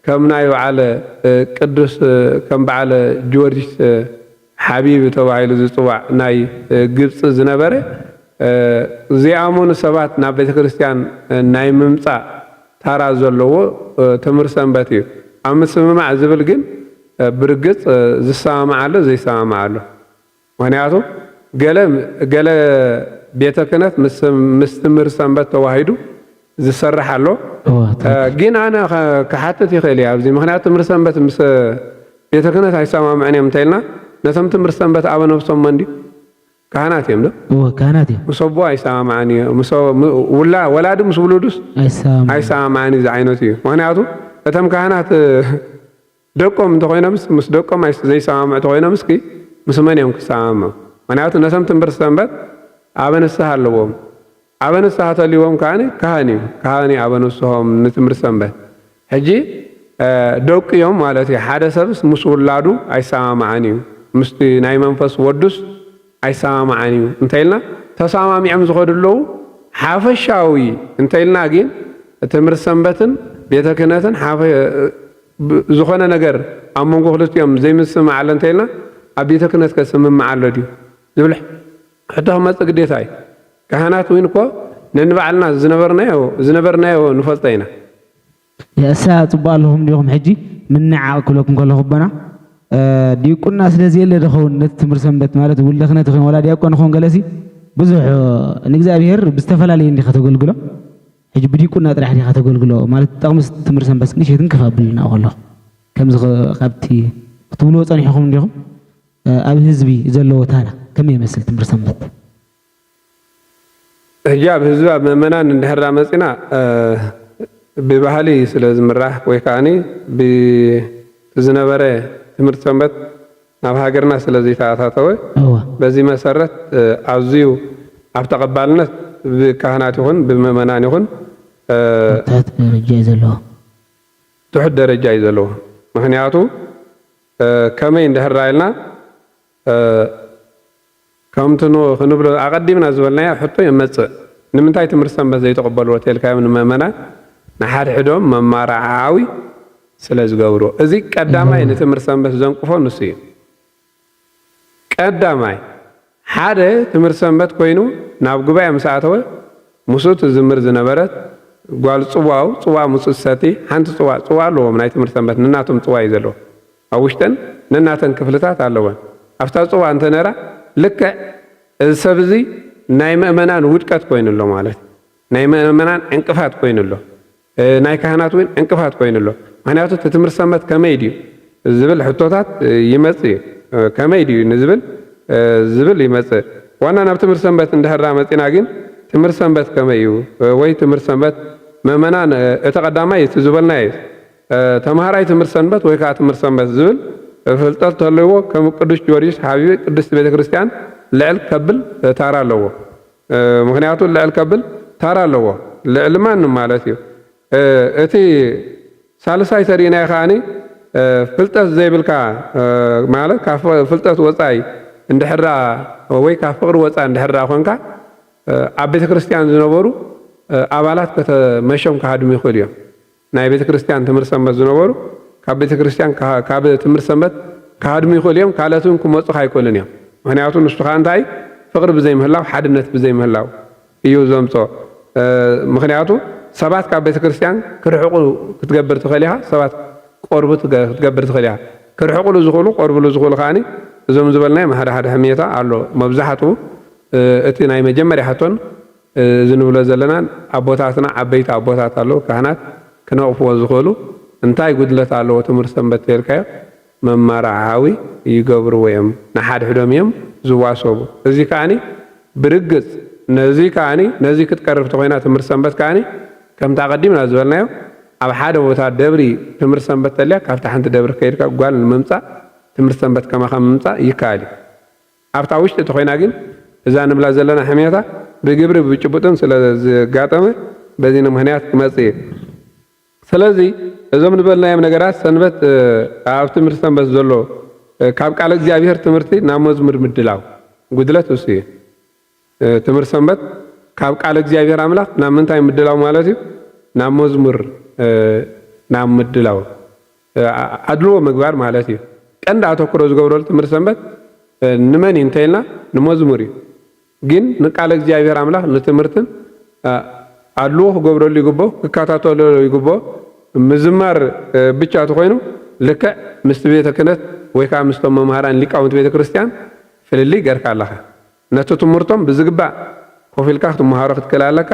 ከም ናይ በዓል፣ እ፣ ቅዱስ፣ እ፣ ከም በዓል ጊዮርጊስ፣ እ፣ ሓቢብ ተባሂሉ ዝጽዋዕ ናይ፣ እ፣ ግብጺ ዝነበረ፣ እ፣ ዘይኣመኑ ሰባት ናብ ቤተ ክርስቲያን፣ እ፣ ናይ ምምጻእ ታራ ዘለዎ፣ እ፣ ትምህርቲ ሰንበት እዩ። ኣብ ምስምማዕ ዝብል ግን፣ እ፣ ብርግጽ፣ እ፣ ዝሰማማዕ ኣሎ፣ ዘይሰማማዕ ኣሎ። ምኽንያቱ ገለ፣ ገለ ቤተ ክህነት ምስ፣ ምስ ትምህርቲ ሰንበት ተዋሂዱ ዝሰርሕ ኣሎ። እወ፣ እ፣ ትክክል። ግን ኣነ ከ-፣ ክሓትት ይኽእል እየ ኣብዚ። ምኽንያቱ ትምህርቲ ሰንበት ምስ ቤተ ክህነት ኣይሰማምዕን እዮም እንተኢልና፣ ነቶም ትምህርቲ ሰንበት ኣበ ነብሶም መን ድዩ? ካህናት እዮም ዶ? እወ፣ ካህናት እዮም። ምስ ኣቦ ኣይሰማማዕን እዩ። ምስ ም-፣ ውላ-፣ ወላዲ ምስ ውሉዱስ ኣይሰማማዕን። ኣይሰማማዕን እዩ ዝዓይነቱ እዩ። ምኽንያቱ እቶም ካህናት ደቆም እንተኾይኖምስ፣ ምስ ደቆም ኣይስ-፣ ዘይሰማምዑ ተኾይኖምስ፣ ምስ መን እዮም ክሰማምዑ? ምኽንያቱ ነቶም ትምህርቲ ሰንበት ኣበ ንስሃ ኣለዎም። ኣበ ንስሃ ተልዎም ከኣኒ ካህን እዩ። ካህን እዩ ኣበ ንስሆም ንትምህርቲ ሰንበት። ሕጂ፣ እ፣ ደቁ እዮም ማለት እዩ። ሓደ ሰብስ ምስ ውላዱ ኣይሰማማዕን እዩ። ምስቲ ናይ መንፈስ ወዱስ ኣይሰማማዕን እዩ እንተ ኢልና፣ ተሰማሚዖም ዝኸዱ ኣለዉ። ሓፈሻዊ እንተ ኢልና ግን ትምህርቲ ሰንበትን ቤተ ክህነትን ሓፈ-፣ ብ-፣ ዝኾነ ነገር ኣብ መንጎ ክልቲኦም ዘይምስምማዕ ኣሎ እንተ ኢልና፣ ኣብ ቤተ ክህነት ከ ስምምዕ ኣሎ ድዩ ዝብል ሕቶ ክመጽእ ግዴታ እዩ። ካህናት እውን እኮ ነንባዕልና ዝነበርናዮ፣ ዝነበርናዮ ንፈልጦ ኢና። የእሳ ጽቡቕ ኣለኹም ዲኹም? ሕጂ ምንዓቕ ክብለኩም ከለኹ ኣቦና፣ እ፣ ዲቁና ስለ ዘየለ ዶ ኸውን ነቲ ትምህርቲ ሰንበት ማለት ውልደ ክህነት ይኹን ወላ ዲያቆን ይኹን ገለሲ ብዙሕ፣ እ፣ ንእግዚኣብሔር ብዝተፈላለየ እንዲኻ ተገልግሎ? ሕጂ ብዲቁና ጥራሕ ዲኻ ተገልግሎ? ማለት ጠቕሚ ትምህርቲ ሰንበት ንእሽተይ ትንክፍ ኣብልና ከለኹ። ከምዚ ኸ-፣ ካብቲ ክትብልዎ ጸኒሕኹም እንዲኹም? እ፣ ኣብ ህዝቢ ዘለዎ ታራ ከመይ ይመስል ትምህርቲ ሰንበት? ሕጂ ኣብ ህዝቢ፣ ኣብ ምእመናን እንድሕር ዳ መጺና፣ እ፣ ብባህሊ ስለ ዝምራሕ ወይ ከኣኒ ብ-፣ ዝነበረ ትምህርቲ ሰንበት ናብ ሃገርና ስለ ዘይተኣታተወ፣ እወ። በዚ መሰረት፣ እ፣ ኣዝዩ ኣብ ተቐባልነት ብካህናት ይኹን ብምእመናን ይኹን፣ እ፣ ትሑት ደረጃ እዩ ዘለዎ። ትሑት ደረጃ እዩ ዘለዎ። ምኽንያቱ ከመይ እንድሕር ኢልና ከምቲ ክንብሎ ኣቐዲምና ዝበልናዮ ሕቶ ይመፅእ። ንምንታይ ትምህርቲ ሰንበት ዘይተቐበልዎ ተልካዮም ንምእመናን ንሓድሕዶም መማራዓዊ ስለ ዝገብርዎ። እዚ ቀዳማይ ንትምህርቲ ሰንበት ዘንቅፎ ንሱ እዩ። ቀዳማይ ሓደ ትምህርቲ ሰንበት ኮይኑ ናብ ጉባኤ ምስ ኣተወ ምስኡ ትዝምር ዝነበረት ጓል ፅዋኡ ፅዋ ምስኡ ትሰቲ ሓንቲ ፅዋ ፅዋ ኣለዎም ናይ ትምህርቲ ሰንበት ንናቶም ፅዋ እዩ ዘለዎ ኣብ ውሽጠን ነናተን ክፍልታት ኣለወን ኣብታ ፅዋ እንተነራ ልክዕ እዚ ሰብ እዚ ናይ ምእመናን ውድቀት ኮይኑ ኣሎ ማለት ናይ ምእመናን ዕንቅፋት ኮይኑ ኣሎ ናይ ካህናት እውን ዕንቅፋት ኮይኑ ኣሎ። ምክንያቱ እቲ ትምህርቲ ሰንበት ከመይ ድዩ ዝብል ሕቶታት ይመፅእ እዩ። ከመይ ድዩ ንዝብል ዝብል ይመፅእ። ዋና ናብ ትምህርቲ ሰንበት እንድሕራ መፂና ግን ትምህርቲ ሰንበት ከመይ እዩ ወይ ትምህርቲ ሰንበት ምእመናን እቲ ቀዳማይ እቲ ዝበልና እዩ። ተምሃራይ ትምህርቲ ሰንበት ወይ ከዓ ትምህርቲ ሰንበት ዝብል ፍልጠት ተለዎ ከም ቅዱስ ጊዮርጊስ ሓቢቢ ቅድስቲ ቤተክርስትያን ልዕል ከብል ታራ ኣለዎ። ምክንያቱ ልዕል ከብል ታራ ኣለዎ ልዕሊ ማንም ማለት እዩ። እቲ ሳልሳይ ተርእናዮ ከዓኒ ፍልጠት ዘይብልካ ማለት ካብ ፍልጠት ወፃኢ እንድሕራ ወይ ካብ ፍቅሪ ወፃኢ እንድሕራ ኮንካ ኣብ ቤተክርስትያን ዝነበሩ ኣባላት ከተመሾም ክሃድሙ ይኽእሉ እዮም። ናይ ቤተክርስትያን ትምህርቲ ሰንበት ዝነበሩ ካብ ቤተክርስትያን ካብ ትምህርቲ ሰንበት ክሃድሙ ይኽእሉ እዮም። ካልኦት እውን ክመፁ ኣይክእሉን እዮም። ምክንያቱ ንሱ ከዓ እንታይ ፍቅሪ ብዘይምህላው ሓድነት ብዘይምህላው እዩ ዘምፅኦ። ምክንያቱ ሰባት ካብ ቤተክርስትያን ክርሕቁ ክትገብር ትኽእል ኢኻ። ሰባት ቆርቡ ክትገብር ትኽእል ኢኻ። ክርሕቁሉ ዝኽእሉ ቆርብሉ ዝኽእሉ ከዓኒ እዞም ዝበልናዮም ሓደ ሓደ ሕሜታ ኣሎ። መብዛሕትኡ እቲ ናይ መጀመርያ ሕቶን እዚ ንብሎ ዘለና ኣቦታትና ዓበይቲ ኣቦታት ኣለዉ ካህናት ክነቕፍዎ ዝኽእሉ እንታይ ጉድለት ኣለዎ ትምህርቲ ሰንበት ተልካዮ መማራዓዊ ይገብርዎ እዮም ንሓድሕዶም እዮም ዝዋሰቡ እዚ ከዓኒ ብርግፅ ነዚ ከዓኒ ነዚ ክትቀርብ ተኮይና ትምህርቲ ሰንበት ከዓኒ ከምቲ ኣቐዲምና ዝበልናዮ ኣብ ሓደ ቦታ ደብሪ ትምህርቲ ሰንበት ተልያ ካብቲ ሓንቲ ደብሪ ከይድካ ጓል ንምምፃእ ትምህርቲ ሰንበት ከማኻ ምምፃእ ይከኣል እዩ ኣብታ ውሽጢ ተኾይና ግን እዛ ንብላ ዘለና ሕሜታ ብግብሪ ብጭቡጥን ስለ ዝጋጠመ በዚ ምኽንያት ክመጽእ እዩ። ስለዚ እዞም ዝበልናዮም ነገራት ሰንበት ኣብ ትምህርቲ ሰንበት ዘሎ ካብ ቃለ እግዚኣብሔር ትምህርቲ ናብ መዝሙር ምድላው ጉድለት እሱ እዩ። ትምህርቲ ሰንበት ካብ ቃለ እግዚኣብሔር ኣምላኽ ናብ ምንታይ ምድላው ማለት እዩ? ናብ መዝሙር ናብ ምድላው ኣድልዎ ምግባር ማለት እዩ። ቀንዲ ኣተኩሮ ዝገብረሉ ትምህርቲ ሰንበት ንመን እዩ እንተኢልና ንመዝሙር እዩ። ግን ንቃለ እግዚኣብሔር ኣምላኽ ንትምህርትን ኣድልዎ ክገብረሉ ይግቦ፣ ክከታተለሉ ይግቦ። ምዝማር ብቻ ተኮይኑ ልክዕ ምስቲ ቤተ ክህነት ወይ ከዓ ምስቶም መምሃራን ሊቃውንቲ ቤተ ክርስቲያን ፍልልይ ገርካ ኣለኻ። ነቲ ትምህርቶም ብዝግባእ ኮፍ ኢልካ ክትመሃሮ ክትክእል ኣለካ፣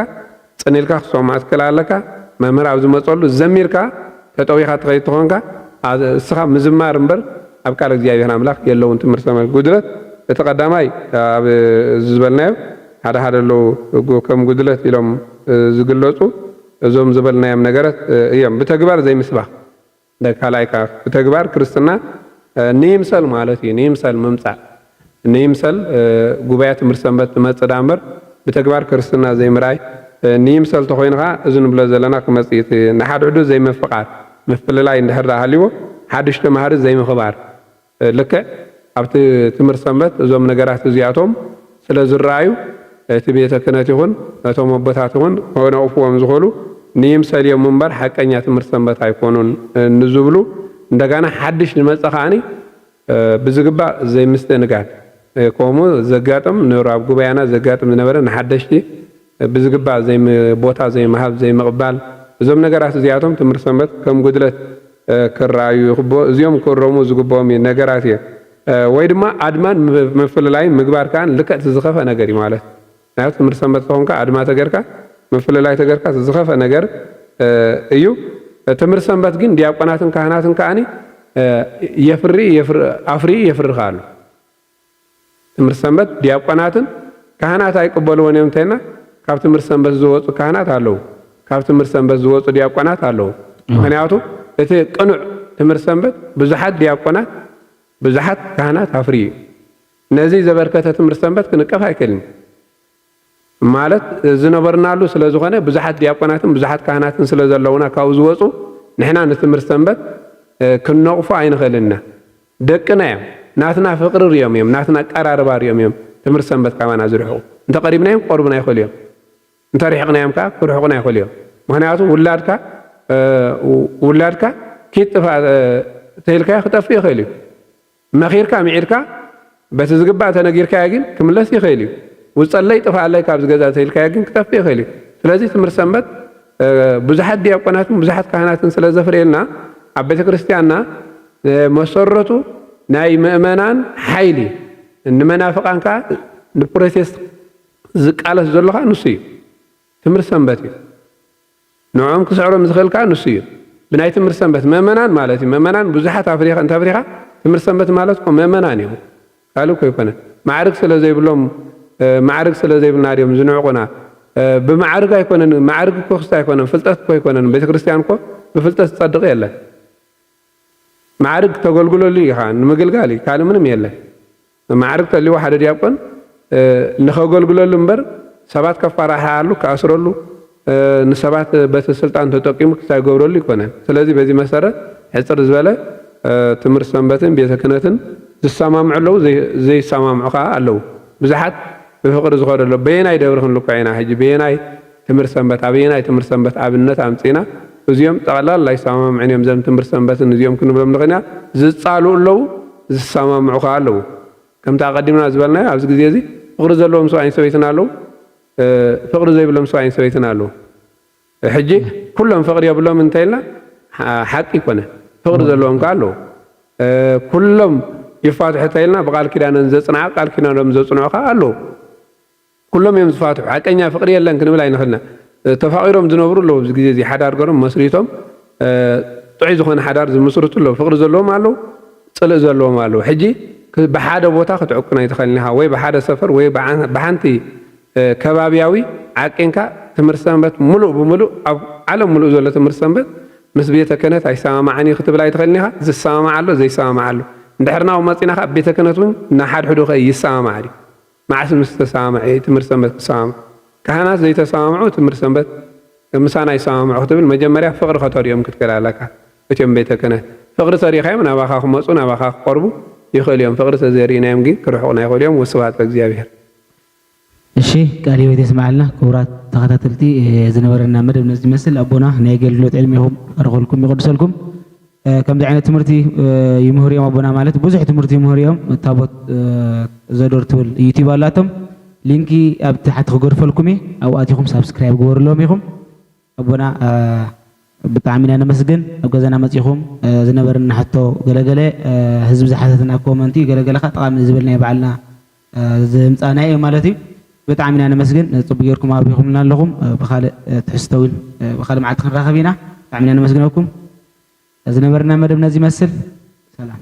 ፅን ኢልካ ክትሰምዖ ትክእል ኣለካ፣ መምህር ኣብ ዝመፀሉ ዘሚርካ ተጠዊኻ ትኸይድ ተኾንካ እስኻ ምዝማር እምበር ኣብ ቃል እግዚኣብሔር ኣምላኽ የለውን ትምህርቲ ሰማይ ጉድለት እቲ ቀዳማይ ኣብ ዝበልናዮ ሓደ ሓደ ኣለዉ ከም ጉድለት ኢሎም ዝግለፁ እዞም ዝበልናዮም ነገረት እዮም ብተግባር ዘይምስባኽ ካልኣይ ከዓ ብተግባር ክርስትና ንይምሰል ማለት እዩ። ንይምሰል ምምፃእ ንይምሰል ጉባኤ ትምህርቲ ሰንበት ትመፅእ ዳ እምበር ብተግባር ክርስትና ዘይምርኣይ ንይምሰል ተኮይኑ ከዓ እዚ ንብሎ ዘለና ክመፅእ እቲ ንሓድሕዱ ዘይምፍቃር ምፍልላይ እንድሕር ዳ ሃልይዎ ሓድሽ ተማሃሪ ዘይምኽባር ልክዕ ኣብቲ ትምህርቲ ሰንበት እዞም ነገራት እዚኣቶም ስለ ዝረኣዩ እቲ ቤተ ክህነት ይኹን እቶም ኣቦታት እውን ከነቕፍዎም ዝኽእሉ ንይምሰልዮም እምበር ሓቀኛ ትምህርቲ ሰንበት ኣይኮኑን ንዝብሉ እንደጋና ሓድሽ ዝመፀ ከዓኒ ብዝግባእ ዘይምስትእንጋድ ከምኡ ዘጋጥም ነሩ ኣብ ጉባኤና ዘጋጥም ዝነበረ ንሓደሽቲ ብዝግባእ ዘይቦታ ዘይምሃብ ዘይምቕባል እዞም ነገራት እዚኣቶም ትምህርቲ ሰንበት ከም ጉድለት ክረኣዩ ይኽብኦ እዚኦም ክረሙ ዝግብኦም ነገራት እዮም ወይ ድማ ኣድማን ምፍልላይን ምግባር ከዓ ልክዕቲ ዝኸፈ ነገር እዩ ማለት ናብቲ ትምህርቲ ሰንበት ተኾንካ ኣድማ ተገርካ ምፍልላይ ተገርካ ዝኸፈ ነገር እዩ ትምህርቲ ሰንበት ግን ዲያቆናትን ካህናትን ከዓኒ የፍሪ ኣፍሪ የፍሪ ከኣሉ ትምህርቲ ሰንበት ዲያቆናትን ካህናት ኣይቅበልዎን እዮም እንተና ካብ ትምህርቲ ሰንበት ዝወፁ ካህናት ኣለዉ ካብ ትምህርቲ ሰንበት ዝወፁ ዲያቆናት ኣለዉ ምክንያቱ እቲ ቅኑዕ ትምህርቲ ሰንበት ብዙሓት ዲያቆናት ብዙሓት ካህናት ኣፍሪ እዩ ነዚ ዘበርከተ ትምህርቲ ሰንበት ክንቀፍ ኣይክእልን ማለት ዝነበርናሉ ስለ ዝኾነ ብዙሓት ዲያቆናትን ብዙሓት ካህናትን ስለ ዘለውና ካብኡ ዝወፁ ንሕና ንትምህርቲ ሰንበት ክንነቕፎ ኣይንኽእልን ኢና ደቅና እዮም። ናትና ፍቕሪ ሪኦም እዮም፣ ናትና ኣቀራርባ ሪኦም እዮም ትምህርቲ ሰንበት ካባና ዝርሕቑ። እንተቐሪብናዮም ክቐርቡና ይኽእሉ እዮም፣ እንተርሒቕናዮም ከዓ ክርሕቑና ይኽእሉ እዮም። ምኽንያቱ ውላድካ ውላድካ ኪድ ጥፋእ ተይልካዮ ክጠፍእ ይኽእል እዩ። መኺርካ ምዒድካ በቲ ዝግባእ ተነጊርካዮ ግን ክምለስ ይኽእል እዩ። ውፀለይ ጥፋኣለይ ካብዚ ገዛ ተይልካዮ ግን ክጠፍእ ይኽእል እዩ። ስለዚ ትምህርቲ ሰንበት ብዙሓት ዲያቆናትን ብዙሓት ካህናትን ስለ ዘፍርየልና ኣብ ቤተ ክርስቲያንና መሰረቱ ናይ ምእመናን ሓይሊ፣ ንመናፍቃን ከዓ ንፕሮቴስት ዝቃለስ ዘሎ ከዓ ንሱ እዩ። ትምህርቲ ሰንበት እዩ። ንዕኦም ክስዕሮም ዝኽእል ከዓ ንሱ እዩ። ብናይ ትምህርቲ ሰንበት ምእመናን ማለት እዩ። ምእመናን ብዙሓት ኣፍሪኻ እንተ ኣፍሪኻ ትምህርቲ ሰንበት ማለት እኮ ምእመናን እዮም። ካልእ እኮ ኣይኮነን። ማዕርግ ስለ ዘይብሎም ማዕርግ ስለ ዘይብልና ድዮም ዝንዕቁና? ብማዕርግ ኣይኮነን። ማዕርግ እኮ ክስተ ኣይኮነን፣ ፍልጠት እኮ ኣይኮነን። ቤተክርስትያን እኮ ብፍልጠት ዝፀድቕ የለን። ማዕርግ ተገልግለሉ ኢኻ ንምግልጋል እዩ፣ ካልእ ምንም የለን። ማዕርግ ተልዎ ሓደ ዲያቆን ንኸገልግለሉ እምበር ሰባት ከፈራርሓሉ ክኣስረሉ ንሰባት በቲ ስልጣን ተጠቂሙ ክሳይ ገብረሉ ይኮነን። ስለዚ በዚ መሰረት ሕፅር ዝበለ ትምህርቲ ሰንበትን ቤተ ክህነትን ዝሰማምዑ ኣለዉ፣ ዘይሰማምዑ ከዓ ኣለዉ። ብዙሓት ብፍቕሪ ዝኸዱ ኣለዉ። በየናይ ደብሪ ክንልኮ ኢና ሕጂ? በየናይ ትምህርቲ ሰንበት ኣበየናይ ትምህርቲ ሰንበት ኣብነት ኣምፂና እዚኦም ጠቕላላ ኣይሰማምዕን እዮም። ዘም ትምህርቲ ሰንበትን እዚኦም ክንብሎም ንኽእልና ዝፃልኡ ኣለዉ፣ ዝሰማምዑ ከዓ ኣለዉ። ከምቲ ኣቐዲምና ዝበልናዮ ኣብዚ ግዜ እዚ ፍቕሪ ዘለዎም ሰብኣይን ሰበይትን ኣለዉ፣ ፍቕሪ ዘይብሎም ሰብኣይን ሰበይትን ኣለዉ። ሕጂ ኩሎም ፍቕሪ የብሎም እንተኢልና ሓቂ ይኮነ። ፍቕሪ ዘለዎም ከዓ ኣለዉ። ኩሎም ይፋትሑ እንተኢልና ብቃል ኪዳነን ዘፅንዓ ቃል ኪዳኖም ዘፅንዑ ከዓ ኣለዉ። ኩሎም እዮም ዝፋትሑ። ሓቀኛ ፍቕሪ የለን ክንብል ኣይንኽእልና። ተፋቒሮም ዝነብሩ ኣለዉ። ኣብዚ ግዜ እዚ ሓዳር ገሮም መስሪቶም ጥዑይ ዝኾነ ሓዳር ዝምስርቱ ኣለዉ። ፍቕሪ ዘለዎም ኣለዉ፣ ፅልእ ዘለዎም ኣለዉ። ሕጂ ብሓደ ቦታ ክትዕቁን ኣይትኽእልን ኢኻ። ወይ ብሓደ ሰፈር ወይ ብሓንቲ ከባቢያዊ ዓቂንካ ትምህርቲ ሰንበት ሙሉእ ብሙሉእ ኣብ ዓለም ሙሉእ ዘሎ ትምህርቲ ሰንበት ምስ ቤተ ክህነት ኣይሰማማዕን እዩ ክትብል ኣይትኽእልን ኢኻ። ዝሰማማዕ ኣሎ፣ ዘይሰማማዕ ኣሎ። እንድሕር ናብኡ መፂና ከዓ ቤተ ክህነት እውን ንሓድሕዱ ከ ይሰማማዕ ድዩ? መዓስ ምስ ተሰማምዐ ትምህርቲ ሰንበት ክሰማምዑ? ካህናት ዘይተሰማምዑ ትምህርቲ ሰንበት ምሳና ይሰማምዑ ክትብል መጀመርያ ፍቕሪ ከተርእዮም ክትክእል ኣለካ። እቲኦም ቤተ ክህነት ፍቕሪ ተሪኻዮም ናባኻ ክመፁ ናባኻ ክቐርቡ ይኽእሉ እዮም። ፍቕሪ ተዘይርኢናዮም ግን ክርሕቑና ይኽእሉ እዮም። ወስብሐት ለእግዚኣብሔር። እሺ ቃለ ሕይወት የስምዓልና። ክቡራት ተኸታተልቲ ዝነበረና መደብ ነዚ ይመስል። ኣቦና ናይ ኣገልግሎት ዕድሜኹም ይባርኸልኩም የቐድሰልኩም። ከምዚ ዓይነት ትምህርቲ ይምህሩ እዮም ኣቦና ማለት ብዙሕ ትምህርቲ ይምህሩ እዮም። ታቦት ዘዶር ትብል ዩቲዩብ ኣላቶም። ሊንኪ ኣብ ታሕቲ ክገድፈልኩም እየ። ኣብኡ ኣቲኹም ሳብስክራይብ ግበሩሎም ኢኹም። ኣቦና ብጣዕሚ ኢና ነመስግን ኣብ ገዛና መፂኹም ዝነበረና ሕቶ ገለገለ ህዝቢ ዝሓተትና ኮመንቲ ገለገለ ከዓ ጠቓሚ ዝበልናዮ ባዕልና ዘምፃእናዮ እዩ ማለት እዩ። ብጣዕሚ ኢና ነመስግን። ፅቡቅ ጌርኩም ኣብሪኹምልና ኣለኹም። ብካልእ ትሕዝቶ እውን ብካልእ መዓልቲ ክንራኸብ ኢና። ብጣዕሚ ኢና ነመስግነኩም። ዝነበረና መደብ ነዚ ይመስል። ሰላም።